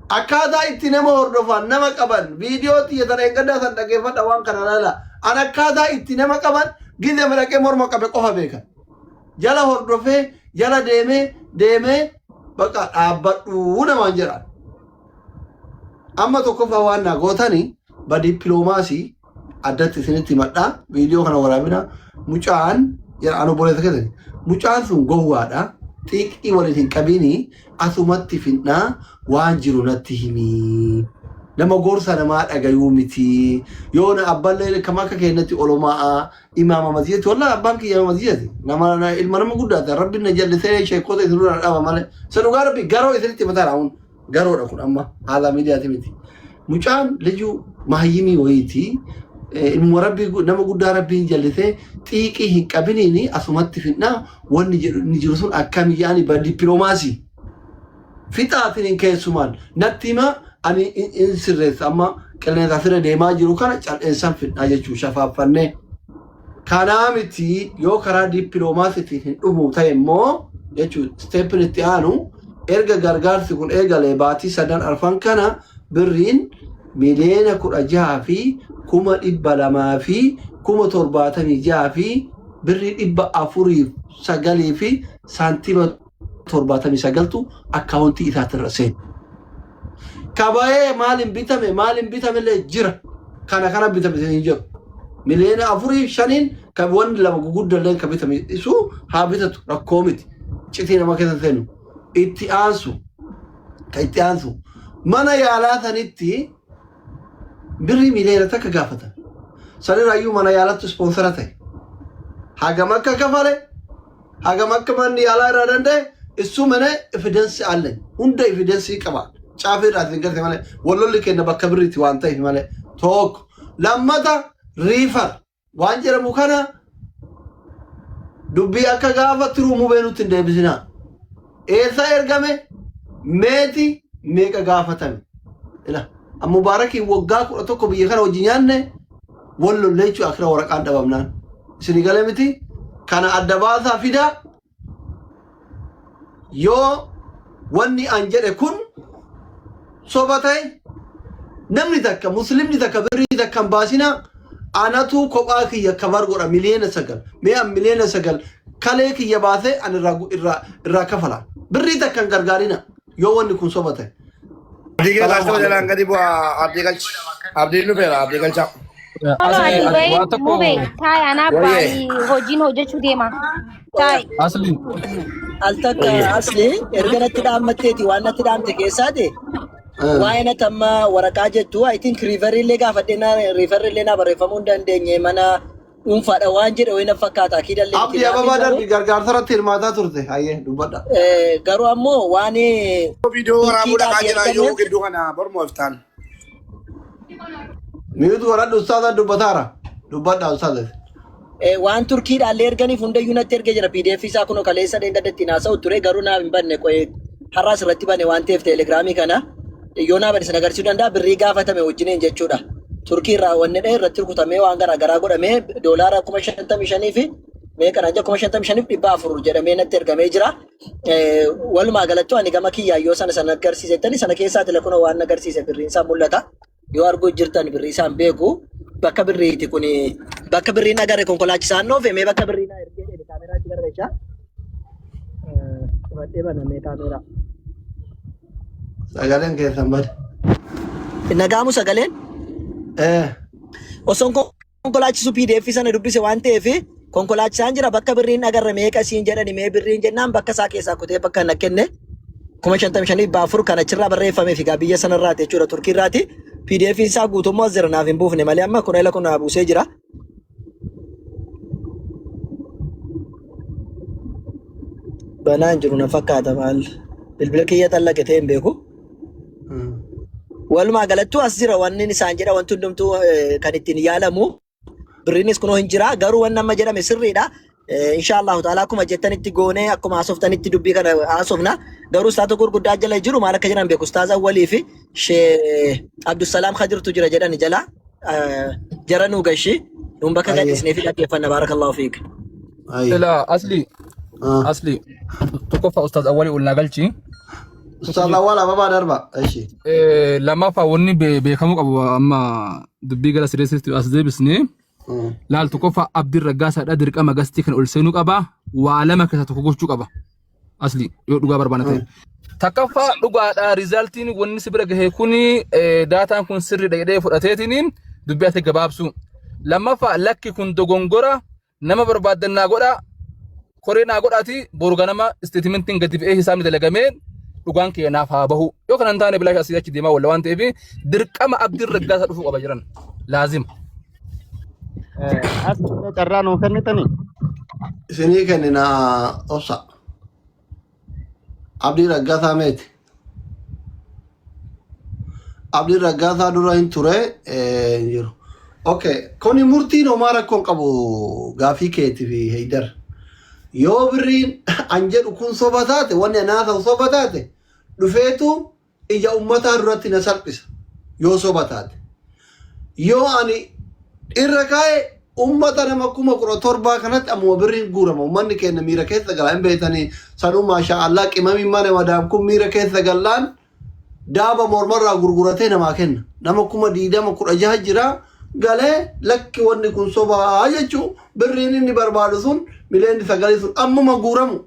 Akkaataa itti nama hordofan nama qaban viidiyoo xiyya tana eeggaddaa san dhaggeeffadha waan kana laala. An akkaataa itti nama qaban gizema dhaqee morma qabe qofa beekan. Jala hordofee jala deemee deemee bakka dhaabbadhuu namaan jedhan. Amma tokkoffaa waan naa gootani ba dippiloomaasii addatti isinitti himadhaa viidiyoo kana waraabina mucaan jedha an obboleessa keessani mucaan sun gowwaadha xiiqii waliin hin qabiini asumatti finnaa waan jiru natti himii nama gorsa namaa dhagayuu miti yoo na abballee kam akka keenyatti olomaa imaama masjidati wallahi abbaan kiyya imaama masjidati nama na- ilma nama guddaata rabbi na jallisee sheekota isin dura dhaba malee isa dhugaa rabbi garoo isinitti himataa kun garoodha kun amma haala miidiyaati miti mucaan lijuu mahayyimii wayiiti ilmuma rabbii nama guddaa rabbiin jallisee xiiqii hin qabiniini asumatti finnaa wanni jedhu inni jiru sun akkami yaani ba dippiloomaasii fixaatiin hin keessumaan natti hima ani in sirreessa amma qilleensa asirra deemaa jiru kana cal'eensaan fidhaa jechuu shafaaffannee. Kanaa miti yoo karaa dippiloomaasiitiin hin dhumu ta'e immoo jechuun steepin itti aanu erga gargaarsi kun eegalee baatii sadan arfan kana birriin 16,276,000 fi birrii 409 fi saantima 79tu akkaawuntii isaatirra seene. Kabayee maaliin bitame maaliin bitame illee jira. Kana kana bitame isin jedhu. 4,500,000 kan wanni lama guguddaa illee kan bitame isu haa bitatu rakkoo miti. Citii nama keessa seenu. Itti aansu. Kan itti aansu. Mana yaalaa sanitti birrii 1 miliyoona gaafatan. Sanirraayyuu mana yaalatti ispoonsara ta'e. Hagam akka kafale hagam akka manni yaalaa irraa danda'e issu mana evidence allen hunda evidence qaba caafii irraa isin garte malee wallolli kenna bakka birriiti waan ta'eef malee tokko lammata refer waan jedhamu kana dubbii akka gaafa tiruu mubee nutti hin deebisinaa eessa ergame meeti meeqa gaafatame ila mubaarakiin waggaa 11 biyya kana hojii nyaanne wal lollee jechuudha akira waraqaan dhabamnaan isinii galee miti kana adda baasaa fidaa yoo wanni an jedhe kun soba ta'e namni takka muslimni takka birrii takka hin baasinaa anatu kophaa kiyya kabar godha 9 miliyoona mee an 9 miliyoona kalee kiyya baasee an irraa irraa irraa kafala birrii takka hin gargaarina yoo wanni kun soba ta'e. Abdii kee Salaamu qaastama jalaan alaikum. gadi bu'aa abdii galchi. Abdiin dhufeera abdii galchaa. Alo Asli ati waa bahin tokko mube taa'e anaa Wayyee. baay'ee hojiin hojjechuu deema. Taa'e. asli Al takka asli erga natti dhaammatteeti waan natti dhaamte keessaati waa'ee natti amma waraqaa jettu I think riifarri illee gaafadhee na riifarri illee na barreeffamuu hin dandeenye mana dhuunfaadha waan jedhe wayii na fakkaata akiidallee miti Abdii laakiin ababaa garuu darbi gargaarsa irratti hirmaataa turte hayyee dubbadha. garuu ammoo waan Viidiyoo waraabuu dhaqaa turkiidhaaf jira yoo ergameef gidduu kana mormoo iftaan. Mute godhadhu ustaaza dubbataara. Dubbadha ustaaza. Waan turkiidhaallee erganiif hundayyuu natti ergee jira PDF isaa kunoo kaleessa dheengadda ittiin haasa'u ture garuu naaf hin banne qo'ee har'aas irratti bane waan ta'eef teelegiraamii kana yoo naa bane sana agarsiisuu danda'a birrii gaafatame wajjiniin jechuudha. Turkii irraa wanni dha'e irratti rukutamee waan garaa garaa godhamee doolaara 55,000 fi meeqa naan jedha 55,400 jedhamee natti ergamee jira. Walumaa galattuu ani gama kiyyaa yoo sana sana agarsiisettani sana keessaati lakuna waan agarsiise birriin isaa mul'ata. Yoo arguu jirtan birrii isaan beeku bakka birriiti kun bakka birriin agarre konkolaachisaan dhoofe mee bakka birrii naa ergee jedhe kaameraatti garreessaa. Fudhadhee banamee kaameraa. Sagaleen keessan bade. Nagaamu sagaleen osoon konkolaachisu PDF sana dubbise waan ta'eef konkolaachisaan jira bakka birriin agarre meeqa siin jedhani mee birriin jennaan bakka isaa keessaa kutee bakka na kenne 55,400 kan achirraa barreeffamee fi biyya sanarraati jechuudha Turkiirraati. PDF isaa guutummaa as jira naaf hin buufne malee amma kun ela kun naa buusee jira. Banaa hin jiru na fakkaata maal bilbila kiyya xallaqe ta'e hin beeku. Walumaa galattuu as jira wanni isaan jedha wanti hundumtuu kan ittiin yaalamu. Birriinis kunoo hin jira garuu wanni amma jedhame sirriidha. Insha Allahu ta'ala akkuma jettanitti goonee akkuma haasoftanitti dubbii kana haasofna. Garuu ustaaza gurguddaa jala jiru maal akka jedhan beeku ustaaza Awwalii fi Shee Abdusalaam Khadirtu jira jedhani jala. Jara nuu gashi nuun bakka gadhiisnee fi dhaggeeffanna baarakallahu fiik. Ila asli asli tokkoffaa ustaaz Awwalii ol naa galchi. Ustaaz Awwal ababaa darba. Ishi. Lammaffaa wanni beekamuu qabu amma dubbii gara sireessitti as deebisnee. Laal tokkoffaa Abdiin Raggaasaadha dirqama gastii kan ol seenuu qaba. Waa lama keessaa tokko gochuu qaba. Asli yoo dhugaa barbaana ta'e. Takkaffaa dhugaadha riizaaltiin wanni si bira gahe kuni daataan kun sirriidha jedhee fudhateetiin dubbii ati gabaabsu. Lammaffaa lakki kun dogongora nama barbaaddan naa godhaa koree naa godhaati boru ganama isteetimentiin gadi ba'ee hisaabni dalagamee dhugaan kiyya naaf haa bahu yoo kana hin taane bilaash asii achi deemaa walla waan ta'eef dirqama abdiin raggaasaa dhufuu qaba jiran laazima. As carraa nuu kennitanii? Isinii kennina obsa. Abdii Raggaasaa meeti. Abdii Raggaasaa dura hin ture hin jiru. Okay, kuni murtiin homaa rakkoo hin qabu gaafii keeti fi Heydar. Yoo birriin an jedhu kun soba taate wanni an haasa'u soba taate dhufeetu ija ummataa duratti na salphisa yoo soba taate. Yoo ani irra kaa'e ummata nama 17,000 kanatti ammuma birriin guurama. Ummanni keenya miira keessa gala hin beektanii sanuu maashaa Allah qimamiin mana madaam kun miira keessa gallaan daaba mormarraa gurguratee namaa kenna. Nama 20,000 16 jira galee lakki wanni kun sobaa jechuu birriin inni barbaadu sun miliyoonni sagalii sun ammuma guuramu.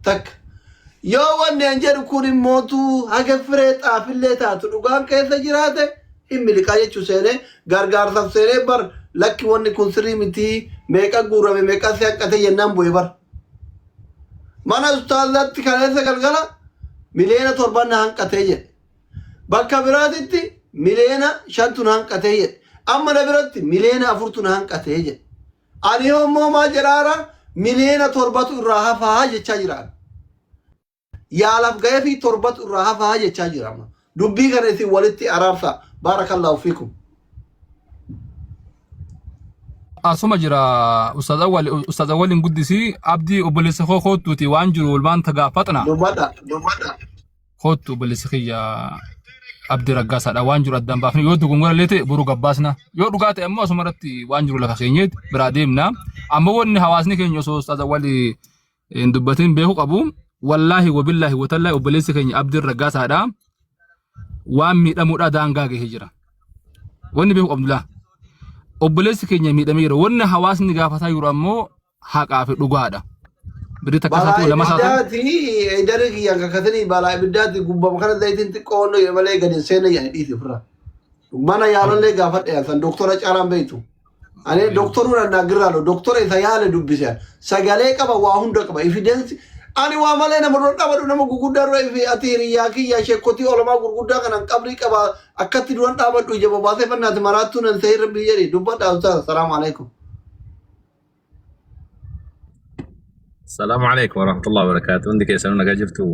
Takka. Yoo wanni an jedhu kun immootu haga firee xaafillee taatu dhugaan keessa jiraate hin miliqaa jechuu seenee gargaarsaaf seenee bar lakki wanni kun sirrii mitii meeqa guurame meeqa si hanqate jennaan bu'e bar. Mana ustaazatti kaleessa galgala 7 miliyoona na hanqatee jedhe. Bakka biraatitti 5 miliyoonatu na hanqatee jedhe. Amma na biratti 4 miliyoonatu na hanqatee jedhe. Ani immoo maal jedhaara 7 miliyoonatu irraa hafaa jechaa jira. Yaalaaf ga'ee fi torbatu irraa hafaa jechaa jira. amma. Dubbii kana isin walitti araarsa. Baarakallaahu fiikum. Asuma jira Ustaaz Awwal Ustaaz Awwaliin guddisi Abdii obboleessa koo koottuuti waan jiru walumaan tagaafatna. Dubbadha. Koottu obboleessi kiyya Abdii Raggaasaadha waan jiru addaan baafne yoo dogongora illee ta'e boru gabbaasna yoo dhugaa ta'e ammoo asuma irratti waan jiru lafa keenyeet biraa deemna ammoo wanni hawaasni keenya osoo Ustaaz Awwal hin dubbatin beeku qabu wallaahi wabillaahi watallaahi obboleessi keenya Abdii Raggaasaadha waan miidhamuudha daangaa gahee jira wanni beeku qabnu laa obboleessi keenya miidhamee jira wanni hawaasni gaafataa jiru ammoo haqaa fi dhugaadha. Birrii takka isaa Balaa ta'u lama isaa ta'u ibiddaati eedari kiyyaan kakatanii balaa ibiddaati gubbama kana zayitiin xiqqoo onnoo jedhe malee gadi hin seenne jedhani dhiisi ofirraa. Mana yaalallee gaafadhe san doktora caalaan beektu. Ani doktoruun annaa girraalo doktora isa yaale dubbise sagalee qaba waa hunda qaba evidence ani waa malee nama dura dhaabadhu nama gurguddaa dura ifi ati hiriyyaa kiyya sheekotii olamaa gurguddaa kanan qabrii qaba akkatti duran dhaabadhu ija bobaasee fannaati maraattuu nan ta'e rabbi jedhi dubbadha ustaaz salaamu alaikum. السلام عليكم ورحمة الله وبركاته عندي كيسانو نجا جرتو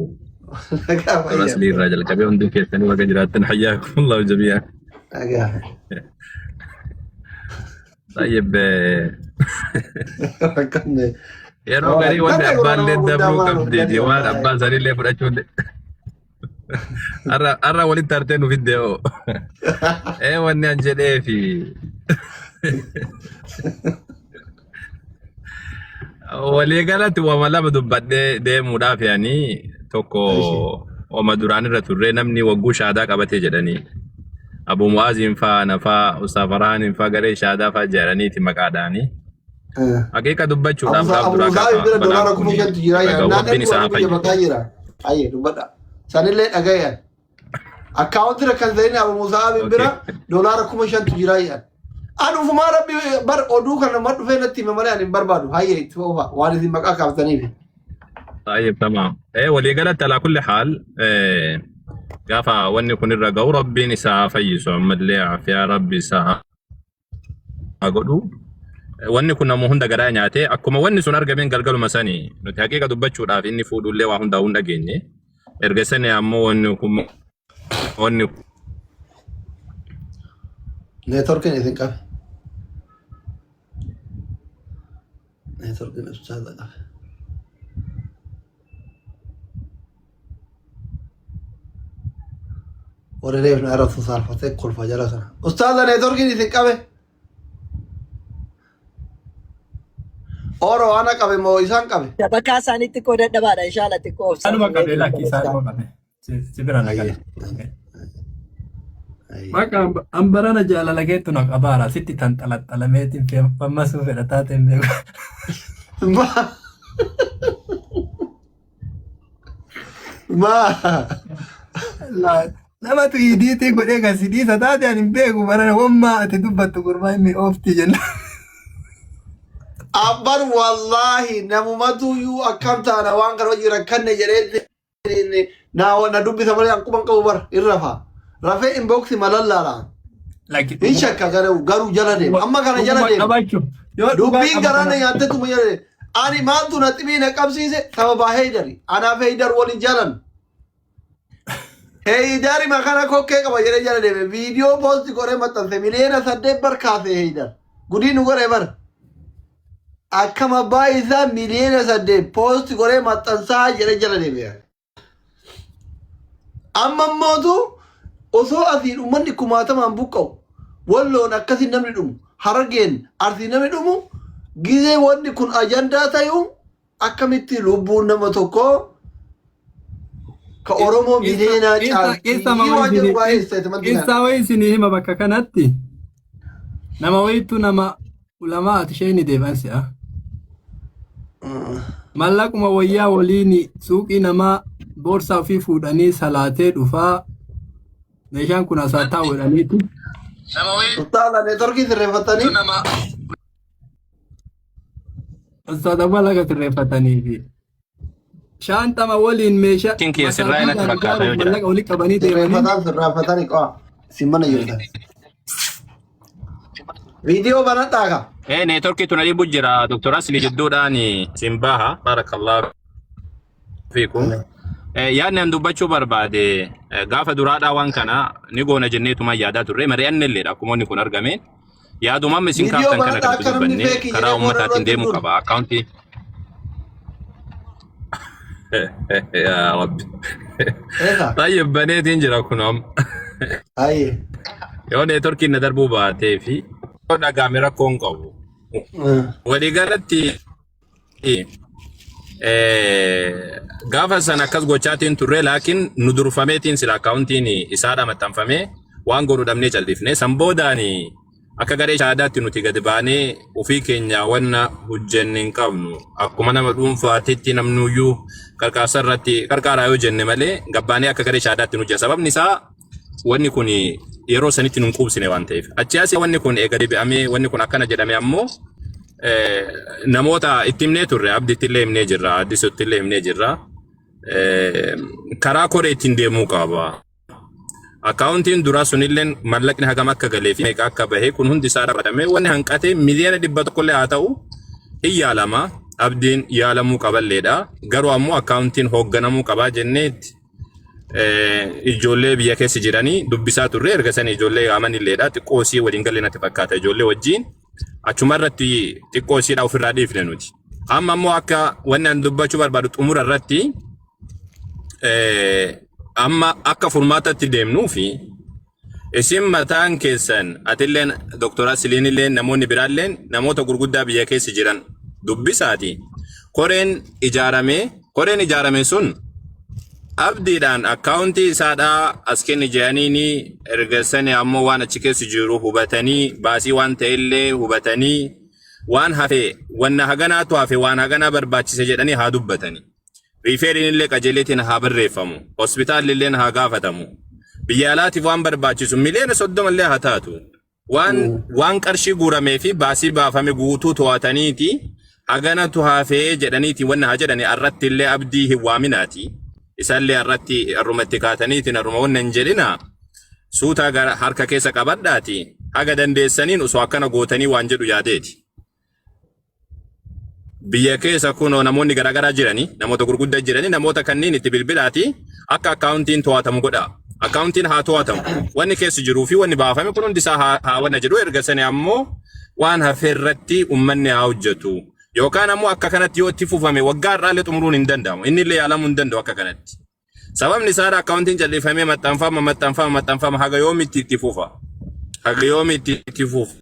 Nagaa ترى fayyaa. سلي الرجل كبير عندي كيسانو نجا جراتن حياكم الله جميعا Nagaa. طيب Rakkanne. yeroo garii wanni Rakkanne abbaan nama illee guddaa dabruu maal qabdeeti hojjetan waan abbaan isaanii illee fudhachuu har'a walitti hartee nu fidde hoo ee wanni an jedhee fi walii galatti wama lama dubbadhee deemuudhaaf yaani tokko wama duraan irra turre namni wagguu shaadaa qabatee jedhanii Abu Mu'aaziin faa nafaa Ustaaz Farhaaniin faa garee shaadaa faa jedhaniiti maqaadhaanii. Haqiiqa dubbachuudhaaf gaaf Abu duraa Musaabi gaafa bira balaan doolaara kun 5,000tu jira dhaga'u naan rabbiin ergu isaa haa warri biyya fayyisu. bakkaa jira. Ayyee dubbadha. Sanillee dhagayan. Akkaawunti rakkan ta'in Abu Musaabi bira doolaara 5,000tu jira jedhan. Ani ufumaa rabbi bar oduu kana nama dhufee natti hime malee ani hin barbaadu. Hayyee itti fufa waan isin maqaa kaaftaniif. طيب تمام ايه ولي قالت على كل حال إيه gaafa wanni kun irra ga'u rabbiin isaa haa fayyisu ammallee aafiyaa rabbi isaa haa godhu. Wanni kun nama hunda garaa nyaate akkuma wanni sun argameen galgaluma sani nuti haqiiqa dubbachuudhaaf inni fuudhullee waa hundaa hin dhageenye. Erga sani ammoo wanni kun wanni Neetworkiin isin qabe. Neetworkiin ustaaza qabe. Warri reef na irratti saalfatee kolfa jala kana. Ustaaza neetworkiin isin qabe. Oro ana qabe moo isaan qabe? Bakka isaanii xiqqoo dadhabaadha inshaalla xiqqoo Isaanuma obsaan qabee lakki isaanuma qabee. Si bira nagala. Bakka an barana jaalala keetu na qabaara sitti tan xalaxalameetiin fammasuu fedha taate hin beeku. Maa. Maa. Namatu idiitii godhee kan si dhiisa taate ani hin beeku barana wammaa ati dubbattu gurbaa inni oofti jenna. Abban wallaahi namumatu iyyuu akkam taana waan kana hojii rakkanne jedhee naa na dubbisa malee an quban qabu bara hin rafa. Rafee inbox malallaala. Lakki Hin shakka garuu garuu jala deema. Amma kana jala dhuguma deema. qabachuuf yoo dhugaa Dubbiin garaa na qabatan nyaattetuma jala deema. Ani maaltu na xibii na qabsiise sababa Heydari. Anaaf Heydar waliin jaalan. Heydari makana kokkee qaba jedhee jala deeme. Viidiyoo poosti godhee maxxanse 8 miliyoona bar kaase Heydar. Gudii nu godhe bar. Akkam abbaa isaa 8 miliyoona poosti godhee maxxansaa jedhee jala deeme. Amma immootu osoo asiin uummanni kumaatamaan buqqa'u walloon akkasiin namni dhumu harargeen arsiin namni dhumu gizee wanni kun ajandaa ta'u akkamitti lubbuun nama tokkoo ka Oromoo miliyoonaa caalti waan jedhu baay'ee isteetimantii kana. Qissa wayii isinii hima bakka kanatti nama wayiitu nama ulamaa ati ishee ni deebi'an si'a. Mallaquma wayyaa waliin suuqii namaa boorsaa ofii fuudhanii salaatee dhufaa meeshaan kun asaa taa'u jedhaniiti. Ustaaza neetworkii sirreeffattanii Ustaaza laga sirreeffatanii fi shaantama waliin meeshaa Kin kiyya sirraa natti masaajiidhaan fakkaata yoo ijaaruuf jedhan. mallaqa walitti qabanii deemanii sirreeffataan sirreeffatanii qo'a isin mana jirtan. Viidiyoo banadhaa ka. Eh, neetworkii tun dhibu jira. Dr. Asli jidduudhaan isin baha. Barakallahu fiikum. Yaadni an dubbachuu barbaade gaafa duraadhaa waan kana ni goona jenneetuma yaadaa turre mari'anne illeedha akkuma inni kun argame. Yaaduma amma isin Viidiyoo kaaftan kana banadhaa kan akka namni dubbanne feekii karaa jedhee booda uummataatiin irratti deemuu duulu. qaba. Akkaawuntii. Yaa Rabbi. Eega. Tayyib baneetiin jira kun amma. Ayyee. Yoo neetworkiin na darbuu baatee fi yoo dhagaame rakkoo hin qabu. Waliigalatti gaafa sana akkas gochaatiin turre laakiin nu durfameetiin sila akkaawuntiin isaadha maxxanfamee waan godhu dhabnee callifne san boodaan akka garee shahaadaatti nuti gadi baanee ofii keenya wanna hojjenne hin qabnu akkuma nama dhuunfaatitti namnuyyuu qarqaarsa irratti qarqaaraa yoo jenne malee gabbaanee akka garee shahaadaatti nu hojjeta sababni isaa wanni kun yeroo sanitti nun quubsine waan ta'eef. Achi asii wanni kun eega deebi'amee wanni kun akkana jedhame ammoo namoota itti himnee turre abditti illee himnee jirra addisutti illee himnee jirra. Karaa koree ittiin deemuu qaba. Akkaawuntiin duraa sunillee mallaqni hagam akka galee fi meeqa akka bahe kun hundi isaa ramadamee wanni hanqate 100 miliyoona illee haa ta'u hin yaalama. Abdiin yaalamuu qaballeedha. Garuu ammoo akkaawuntiin hoogganamuu qabaa jenneetti ijoollee biyya keessa jiranii dubbisaa turre erga sana ijoollee yaamanilleedha xiqqoo isii waliin galle natti fakkaata ijoollee wajjin achuma irratti xiqqoo isiidha ofirraa dhiifne nuti. Amma ammoo akka wanni ani dubbachuu barbaadu xumura irratti amma akka furmaatatti deemnuu fi isin mataan keessan atilleen Dr. Asiliinilleen namoonni biraalleen namoota gurguddaa biyya keessa jiran dubbisaati. Koreen ijaarame sun abdiidhaan akkaawuntii isaadhaa as kenni jedhaniini erga sani ammoo waan achi keessa jiru hubatanii baasii waan ta'ellee hubatanii waan hafe wanna haganaatu hafe waan haganaa barbaachise jedhanii haa dubbatani. Riifeeriin illee qajeeleetiin haa barreeffamu. Hospitaalli illee haa gaafatamu. Biyya alaatiif waan barbaachisu 30 miliyoona illee haa taatu. Waan qarshii guuramee fi baasii baafame guutuu to'ataniiti haganatu hafee jedhaniiti wanna haa jedhani arratti illee abdii hin waaminaati. Isallee arratti arrumatti kaataniitiin arruma wanna hin jedhina. Suutaa gara harka keessa qabadhaati. Haga dandeessaniin osoo akkana gootanii waan jedhu yaadeeti. Biyya keessa kunoo namoonni garaagaraa jiranii namoota gurguddaa jiranii namoota kanneen itti bilbilaati akka akkaawuntiin to'atamu godha. Akkaawuntiin haa to'atamu. Wanni keessa jiruu fi wanni baafame kun hundi isaa haa wanna jedhu erga sani ammoo waan hafe irratti uummanni haa hojjetu. Yookaan ammoo akka kanatti yoo itti fufame waggaa har'aallee xumuruun hin danda'amu. Inni illee yaalamuu hin danda'u akka kanatti. Sababni isaa akkaawuntiin calleeffamee maxxanfama maxxanfama maxxanfama haga yoomitti itti fufa. Haga yoomitti itti fufa.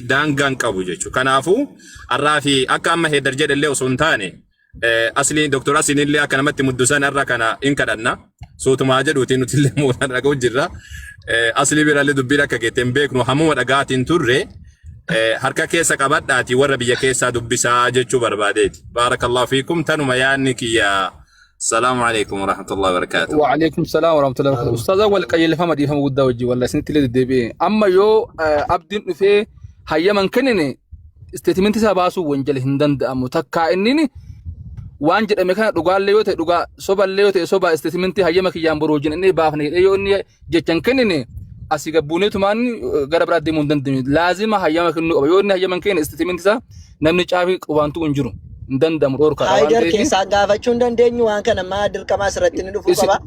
Daangaan qabu jechuudha. Kanaafuu har'aa fi akka amma Heedar jedhellee osoo hin taane asli Dr. Asliin illee akka namatti muddusan har'a kana hin kadhanna. Suutumaa jedhuutiin nuti illee mootan dhaga'u jirra. Aslii birallee dubbiin akka geette hin beeknu hammuma dhagaatiin turre harka keessa qabadhaatii warra biyya keessaa dubbisaa jechuu barbaadeeti. Baarakallahu fiikum tanuma yaadni kiyya. Salaamu alaikum warahmatullahi wabarakatuh. Wa'alaikum salaam warahmatullahi wabarakatuh. Ustaaza wal qajeelfama dhiifama guddaa wajjin wallahi isinitti illee deddeebi'e. Amma yoo abdiin dhufee hayyaman kennine isteetimentii isaa baasuu wanjala hin danda'amu. Takkaa inni waan jedhame kana dhugaallee yoo ta'e dhugaa soballee yoo ta'e soba isteetimentii hayyama kiyyaan boruu wajjin inni baafne jedhee yoo inni jecha hin kennine asii gabbuuneetumaan gara biraa deemuu hin dandeenyu. Laazima hayyama kennuu qaba. Yoo inni hayyama hin kennine isteetimentii isaa namni caafii qubaantu hin jiru. Hin danda'amu dhorkaadha waan Haayidar ta'eef. keessaan gaafachuu hin dandeenyu waan kana ammaa dirqama asirratti ni dhufuu Isin qaba.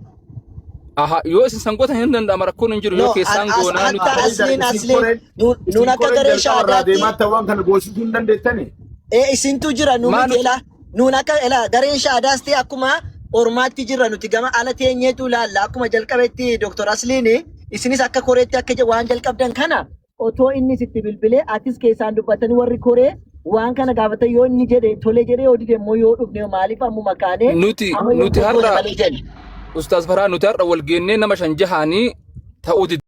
aha yoo isin sangoota hin danda'ama rakkoon hin jiru yoo No, keessaan as goonaa nuti hatta bara. Haydar asliin isin asliin koreen nuun isin akka koreen garee jalqaba irraa shaadaatti deemaatti waan kana goosisuu hin dandeettani. ee isintu jira nu Maa miti nuti elaa nuun akka elaa gareen shaadaas ta'e akkuma ormaatti jirra nuti gama ala teenyeetu ilaalla akkuma jalqabetti Dr. Asliin isinis akka koreetti akka waan jalqabdan kana otoo inni sitti bilbilee atis keessaan dubbatanii warri koree waan kana gaafatan yoo inni jedhe tole jedhee yoo dide immoo yoo dhufne maaliif ammuma kaanee nuti amma yoo nuti goone har'a malee jenna. Ustaaz Farhaan nuti har'a wal geennee nama shan jahaanii ta'uu dide.